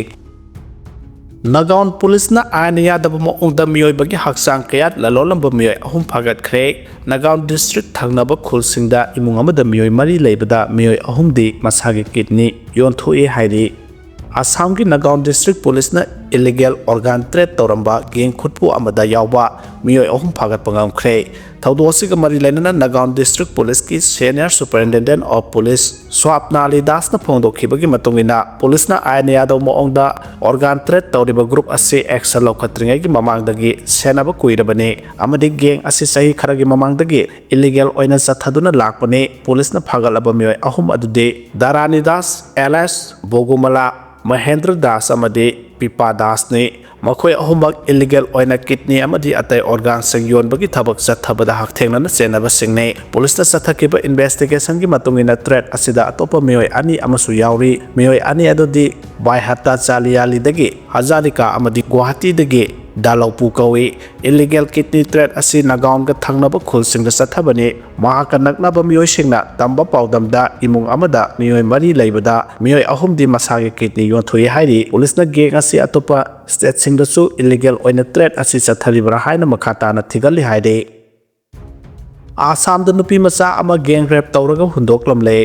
ꯅꯥꯒꯥꯎꯟ ꯄꯨꯂꯤꯁꯅ ꯑꯥꯏꯟ ꯌꯥꯗꯕ ꯃꯑꯣꯡꯗ ꯃꯤꯑꯣꯏꯕꯒꯤ ꯍꯛꯆꯥꯡ ꯀꯌꯥꯠ ꯂꯂꯣꯜꯂꯝꯕ ꯃꯤꯑꯣꯏ ꯑꯍꯨꯝ ꯐꯥꯒꯠꯈ꯭ꯔꯦ꯫ ꯅꯥꯒꯥꯎꯟ ꯗꯤꯁꯇ꯭ꯔꯤꯛ ꯊꯪꯅꯕ ꯈꯨꯜꯁꯤꯡꯗ ꯏꯃꯨꯡ ꯑꯃꯗ ꯃꯤꯑꯣꯏ ꯃꯔꯤ ꯂꯩꯕꯗ ꯃꯤꯑꯣꯏ ꯑꯍꯨꯝꯗꯤ ꯃꯁꯥꯒꯤ ꯀꯤꯗꯅꯤ ꯌꯣꯟꯊꯣꯛꯏ ꯍꯥꯏꯔꯤ꯫ ꯑꯁꯥꯝꯒꯤ ꯅꯥꯒꯥꯎꯟ ꯗꯤꯁꯇ꯭ꯔꯤꯛ ꯄꯨꯂꯤꯁꯅ ꯏꯂꯤꯒꯦꯜ ꯑꯣꯔꯒꯥꯟ ꯇ꯭ꯔꯦꯗ ꯇꯧꯔꯝꯕ ꯒꯦꯡ ꯈꯨꯠꯄꯨ ꯑꯃꯗ ꯌꯥꯎꯕ ꯃꯤꯑꯣꯏ ꯑꯍꯨꯝ ꯐꯥꯒꯠꯄ ꯉꯝꯈ꯭ꯔꯦ꯫ ꯊꯧꯗꯣꯛ ꯑꯁꯤꯒ ꯃꯔꯤ ꯂꯩꯅꯅ ꯅꯥꯒꯥꯎꯟ ꯗꯤꯁꯇ꯭ꯔꯤꯛ ꯄꯨꯂꯤꯁꯀꯤ ꯁꯦꯅꯤꯌꯔ ꯁꯨꯄꯔꯤꯟꯇꯦꯟꯗꯦꯟꯠ ꯑꯣꯐ ꯄꯨꯂꯤꯁ ꯁ꯭ꯋꯥꯞꯅꯥꯂꯤ ꯗꯥꯁꯅ ꯐꯣꯡꯗꯣꯛꯈꯤꯕꯒꯤ ꯃꯇꯨꯡ ꯏꯟꯅ, ꯄꯨꯂꯤꯁꯅ ꯑꯥꯏꯟ ꯌꯥꯗꯕ ꯃꯑꯣꯡꯗ ꯑꯣꯔꯒꯥꯟ ꯇ꯭ꯔꯦꯗ ꯇꯧꯔꯤꯕ ꯒ꯭ꯔꯨꯞ ꯑꯁꯤ ꯑꯦꯛꯁꯟ ꯂꯧꯈꯠꯇ꯭ꯔꯤꯉꯩꯒꯤ ꯃꯃꯥꯡꯗꯒꯤ ꯁꯦꯟꯅꯕ ꯀꯨꯏꯔꯕꯅꯤ ꯑꯃꯗꯤ ꯒꯦꯡ ꯑꯁꯤ ꯆꯍꯤ ꯈꯔꯒꯤ ꯃꯃꯥꯡꯗꯒꯤ ꯏꯂꯤꯒꯦꯜ ꯑꯣꯏꯅ ꯆꯠꯊꯗꯨꯅ ꯂꯥꯛꯄꯅꯤ꯫ ꯄꯨꯂꯤꯁꯅ ꯐꯥꯒꯠꯂꯕ ꯃꯤꯑꯣꯏ ꯑꯍꯨꯝ ꯑꯗꯨꯗꯤ ꯗꯥꯔꯥꯅꯤ ꯗꯥꯁ, ꯑꯦꯂꯦꯁ ꯕꯣꯒꯨꯃꯂꯥ, ꯃꯍꯦꯟꯗ꯭ꯔ ꯗꯥꯁ ꯑꯃꯗꯤ ꯄꯤꯄꯥ ꯗꯥꯁꯅꯤ꯫ ꯃꯈꯣꯏ ꯑꯍꯨꯝꯃꯛ ꯏꯂꯤꯒꯦꯜ ꯑꯣꯏꯅ ꯀꯤꯗꯅꯤ ꯑꯃꯗꯤ ꯑꯇꯩ ꯑꯣꯔꯒꯥꯟꯁꯤꯡ ꯌꯣꯟꯕꯒꯤ ꯊꯕꯛ ꯆꯠꯊꯕꯗ ꯍꯛꯊꯦꯡꯅꯅ ꯆꯦꯟꯅꯕꯁꯤꯡꯅꯤ꯫ ꯄꯨꯂꯤꯁꯅ ꯆꯠꯊꯈꯤꯕ ꯏꯟꯚꯦꯁꯇꯤꯒꯦꯁꯟꯒꯤ ꯃꯇꯨꯡ ꯏꯟꯅ, ꯇ꯭ꯔꯦꯗ ꯑꯁꯤꯗ ꯑꯇꯣꯞꯄ ꯃꯤꯑꯣꯏ ꯑꯅꯤ ꯑꯃꯁꯨ ꯌꯥꯎꯔꯤ꯫ ꯃꯤꯑꯣꯏ ꯑꯅꯤ ꯑꯗꯨꯗꯤ ꯕꯥꯏꯍꯠꯇꯥ ꯆꯥꯂꯤꯌꯥꯂꯤꯗꯒꯤ ꯍꯖꯥꯔꯤꯀꯥ ꯑꯃꯗꯤ ꯒꯨꯋꯥꯍꯥꯇꯤꯗꯒꯤ ꯗꯥꯂꯧꯄꯨ ꯀꯧꯏ꯫ ꯏꯂꯤꯒꯦꯜ ꯀꯤꯗꯅꯤ ꯇ꯭ꯔꯦꯗ ꯑꯁꯤ ꯅꯥꯒꯥꯎꯟꯒ ꯊꯪꯅꯕ ꯈꯨꯜꯁꯤꯡꯗ ꯆꯠꯊꯕꯅꯤ꯫ ꯃꯍꯥꯛꯀ ꯅꯛꯅꯕ ꯃꯤꯑꯣꯏꯁꯤꯡꯅ ꯇꯝꯕ ꯄꯥꯎꯗꯝꯗ, ꯏꯃꯨꯡ ꯑꯃꯗ ꯃꯤꯑꯣꯏ ꯃꯔꯤ ꯂꯩꯕꯗ ꯃꯤꯑꯣꯏ ꯑꯍꯨꯝꯗꯤ ꯃꯁꯥꯒꯤ ꯀꯤꯗꯅꯤ ꯌꯣꯟꯊꯣꯛꯏ ꯍꯥꯏꯔꯤ꯫ ꯄꯨꯂꯤꯁꯅ ꯒꯦꯡ ꯑꯁꯤ ꯑꯇꯣꯞꯄ ꯁ꯭ꯇꯦꯠꯁꯤꯡꯗꯁꯨ ꯏꯂꯤꯒꯦꯜ ꯑꯣꯏꯅ ꯇ꯭ꯔꯦꯗ ꯑꯁꯤ ꯆꯠꯊꯔꯤꯕ꯭ꯔꯥ ꯍꯥꯏꯅ ꯃꯈꯥ ꯇꯥꯅ ꯊꯤꯒꯠꯂꯤ ꯍꯥꯏꯔꯤ꯫ ꯑꯥꯁꯥꯝꯗ ꯅꯨꯄꯤ ꯃꯆꯥ ꯑꯃ ꯒꯦꯡ ꯔꯦꯞ ꯇꯧꯔꯒ ꯍꯨꯟꯗꯣꯛꯂꯝꯂꯦ꯫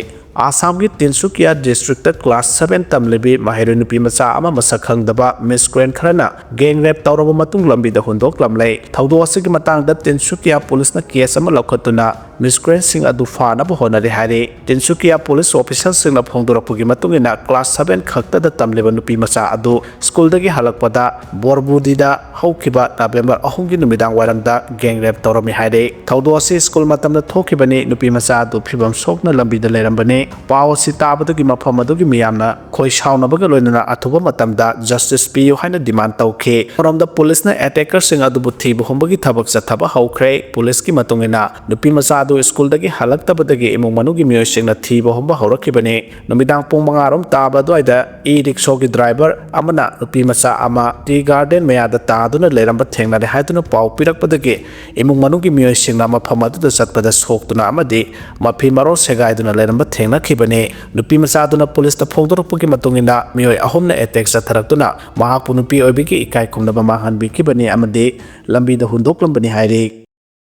ꯑꯥꯁꯥꯝꯒꯤ ꯇꯤꯟꯁꯨꯀꯤꯌꯥ ꯗꯤꯁꯇ꯭ꯔꯤꯛꯇ ꯀ꯭ꯂꯥꯁ ꯁꯚꯦꯟ ꯇꯝꯂꯤꯕꯤ ꯃꯍꯩꯔꯣꯏ ꯅꯨꯄꯤ ꯃꯆꯥ ꯑꯃ ꯃꯁꯛ ꯈꯪꯗꯕ ꯃꯤꯁꯀ꯭ꯔꯦꯟ ꯈꯔꯅ ꯒꯦꯡ ꯔꯦꯞ ꯇꯧꯔꯕ ꯃꯇꯨꯡ ꯂꯝꯕꯤꯗ ꯍꯨꯟꯗꯣꯛꯂꯝꯂꯦ꯫ ꯊꯧꯗꯣꯛ ꯑꯁꯤꯒꯤ ꯃꯇꯥꯡꯗ ꯇꯤꯟꯁꯨꯀꯤꯌꯥ ꯄꯨꯂꯤꯁꯅ ꯀꯦꯁ ꯑꯃ ꯂꯧꯈꯠꯇꯨꯅ ꯃꯤꯁꯀ꯭ꯔꯦꯟꯁꯤꯡ ꯑꯗꯨ ꯐꯥꯅꯕ ꯍꯣꯠꯅꯔꯤ ꯍꯥꯏꯔꯤ꯫ ꯇꯤꯟꯁꯨꯀꯤꯌꯥ ꯄꯨꯂꯤꯁ ꯑꯣꯐꯤꯁꯔꯁꯤꯡꯅ ꯐꯣꯡꯗꯣꯔꯛꯄꯒꯤ ꯃꯇꯨꯡ ꯏꯟꯅ, ꯀ꯭ꯂꯥꯁ ꯁꯚꯦꯟ ꯈꯛꯇꯗ ꯇꯝꯂꯤꯕ ꯅꯨꯄꯤ ꯃꯆꯥ ꯑꯗꯨ ꯁ꯭ꯀꯨꯜꯗꯒꯤ ꯍꯜꯂꯛꯄꯗ ꯕꯣꯔꯕꯨꯗꯤꯗ ꯍꯧꯈꯤꯕ ꯅꯕꯦꯝꯕꯔ ꯑꯍꯨꯝꯒꯤ ꯅꯨꯃꯤꯗꯥꯡ ꯋꯥꯏꯔꯝꯗ ꯒꯦꯡ ꯔꯦꯞ ꯇꯧꯔꯝꯃꯤ ꯍꯥꯏꯔꯤ꯫ ꯊꯧꯗꯣꯛ ꯑꯁꯤ ꯁ꯭ꯀꯨꯜ ꯃꯇꯝꯗ ꯊꯣꯛꯈꯤꯕꯅꯤ꯫ ꯅꯨꯄꯤ ꯃꯆꯥ ꯑꯗꯨ ꯐꯤꯕꯝ ꯁꯣꯛꯅ ꯂꯝꯕꯤꯗ ꯂꯩꯔꯝꯕꯅꯤ꯫ ꯄꯥꯎ ꯑꯁꯤ ꯇꯥꯕꯗꯒꯤ ꯃꯐꯝ ꯑꯗꯨꯒꯤ ꯃꯤꯌꯥꯝꯅ ꯈꯣꯏ ꯁꯥꯎꯅꯕꯒ ꯂꯣꯏꯅꯅ ꯑꯊꯨꯕ ꯃꯇꯝꯗ ꯖꯁꯇꯤꯁ ꯄꯤꯌꯨ ꯍꯥꯏꯅ ꯗꯤꯃꯥꯟ ꯇꯧꯈꯤ꯫ ꯑꯃꯔꯣꯝꯗ ꯄꯨꯂꯤꯁꯅ ꯑꯦꯇꯦꯀꯔꯁꯤꯡ ꯑꯗꯨꯕꯨ ꯊꯤꯕ ꯍꯨꯝꯕꯒꯤ ꯊꯕꯛ ꯆꯠꯊꯕ ꯍꯧꯈ꯭ꯔꯦ꯫ ꯄꯨꯂꯤꯁꯀꯤ ꯃꯇꯨꯡ ꯏꯟꯅ, ꯅꯨꯄꯤ ꯃꯆꯥ ꯑꯗꯨ ꯁ꯭ꯀꯨꯜꯗꯒꯤ ꯍꯜꯂꯛꯇꯕꯗꯒꯤ ꯏꯃꯨꯡ ꯃꯅꯨꯡꯒꯤ ꯃꯤꯑꯣꯏꯁꯤꯡꯅ ꯊꯤꯕ ꯍꯨꯝꯕ ꯍꯧꯔꯛꯈꯤꯕꯅꯤ꯫ ꯅꯨꯃꯤꯗꯥꯡ ꯄꯨꯡ ꯃꯉꯥ ꯔꯣꯝ ꯇꯥꯕ ꯑꯗꯨꯋꯥꯏꯗ ꯏ ꯔꯤꯛꯁꯣꯒꯤ ꯗ꯭ꯔꯥꯏꯚꯔ ꯑꯃꯅ ꯅꯨꯄꯤ ꯃꯆꯥ ꯑꯃ ꯇꯤ ꯒꯥꯔꯗꯦꯟ ꯃꯌꯥꯗ ꯇꯥꯗꯨꯅ ꯂꯩꯔꯝꯕ ꯊꯦꯡꯅꯔꯦ ꯍꯥꯏꯗꯨꯅ ꯄꯥꯎ ꯄꯤꯔꯛꯄꯗꯒꯤ ꯏꯃꯨꯡ ꯃꯅꯨꯡꯒꯤ ꯃꯤꯑꯣꯏꯁꯤꯡꯅ ꯃꯐꯝ ꯑꯗꯨꯗ ꯆꯠꯄꯗ ꯁꯣꯛꯇꯨꯅ ꯑꯃꯗꯤ ꯃꯐꯤ ꯃꯔꯣꯜ ꯁꯦꯒꯥꯏꯗꯨꯅ ꯂꯩꯔꯝꯕ ꯊꯦꯡꯅꯈꯤꯕꯅꯤ꯫ ꯅꯨꯄꯤ ꯃꯆꯥꯗꯨꯅ ꯄꯨꯂꯤꯁꯇ ꯐꯣꯡꯗꯣꯔꯛꯄꯒꯤ ꯃꯇꯨꯡ ꯏꯟꯅ ꯃꯤꯑꯣꯏ ꯑꯍꯨꯝꯅ ꯑꯦꯇꯦꯛ ꯆꯠꯊꯔꯛꯇꯨꯅ ꯃꯍꯥꯛꯄꯨ ꯅꯨꯄꯤ ꯑꯣꯏꯕꯒꯤ ꯏꯀꯥꯏ ꯈꯨꯝꯅꯕ ꯃꯥꯡꯍꯟꯕꯤꯈꯤꯕꯅꯤ ꯑꯃꯗꯤ ꯂꯝꯕꯤꯗ ꯍꯨꯟꯗꯣꯛꯂꯝꯕꯅꯤ ꯍꯥꯏꯔꯤ꯫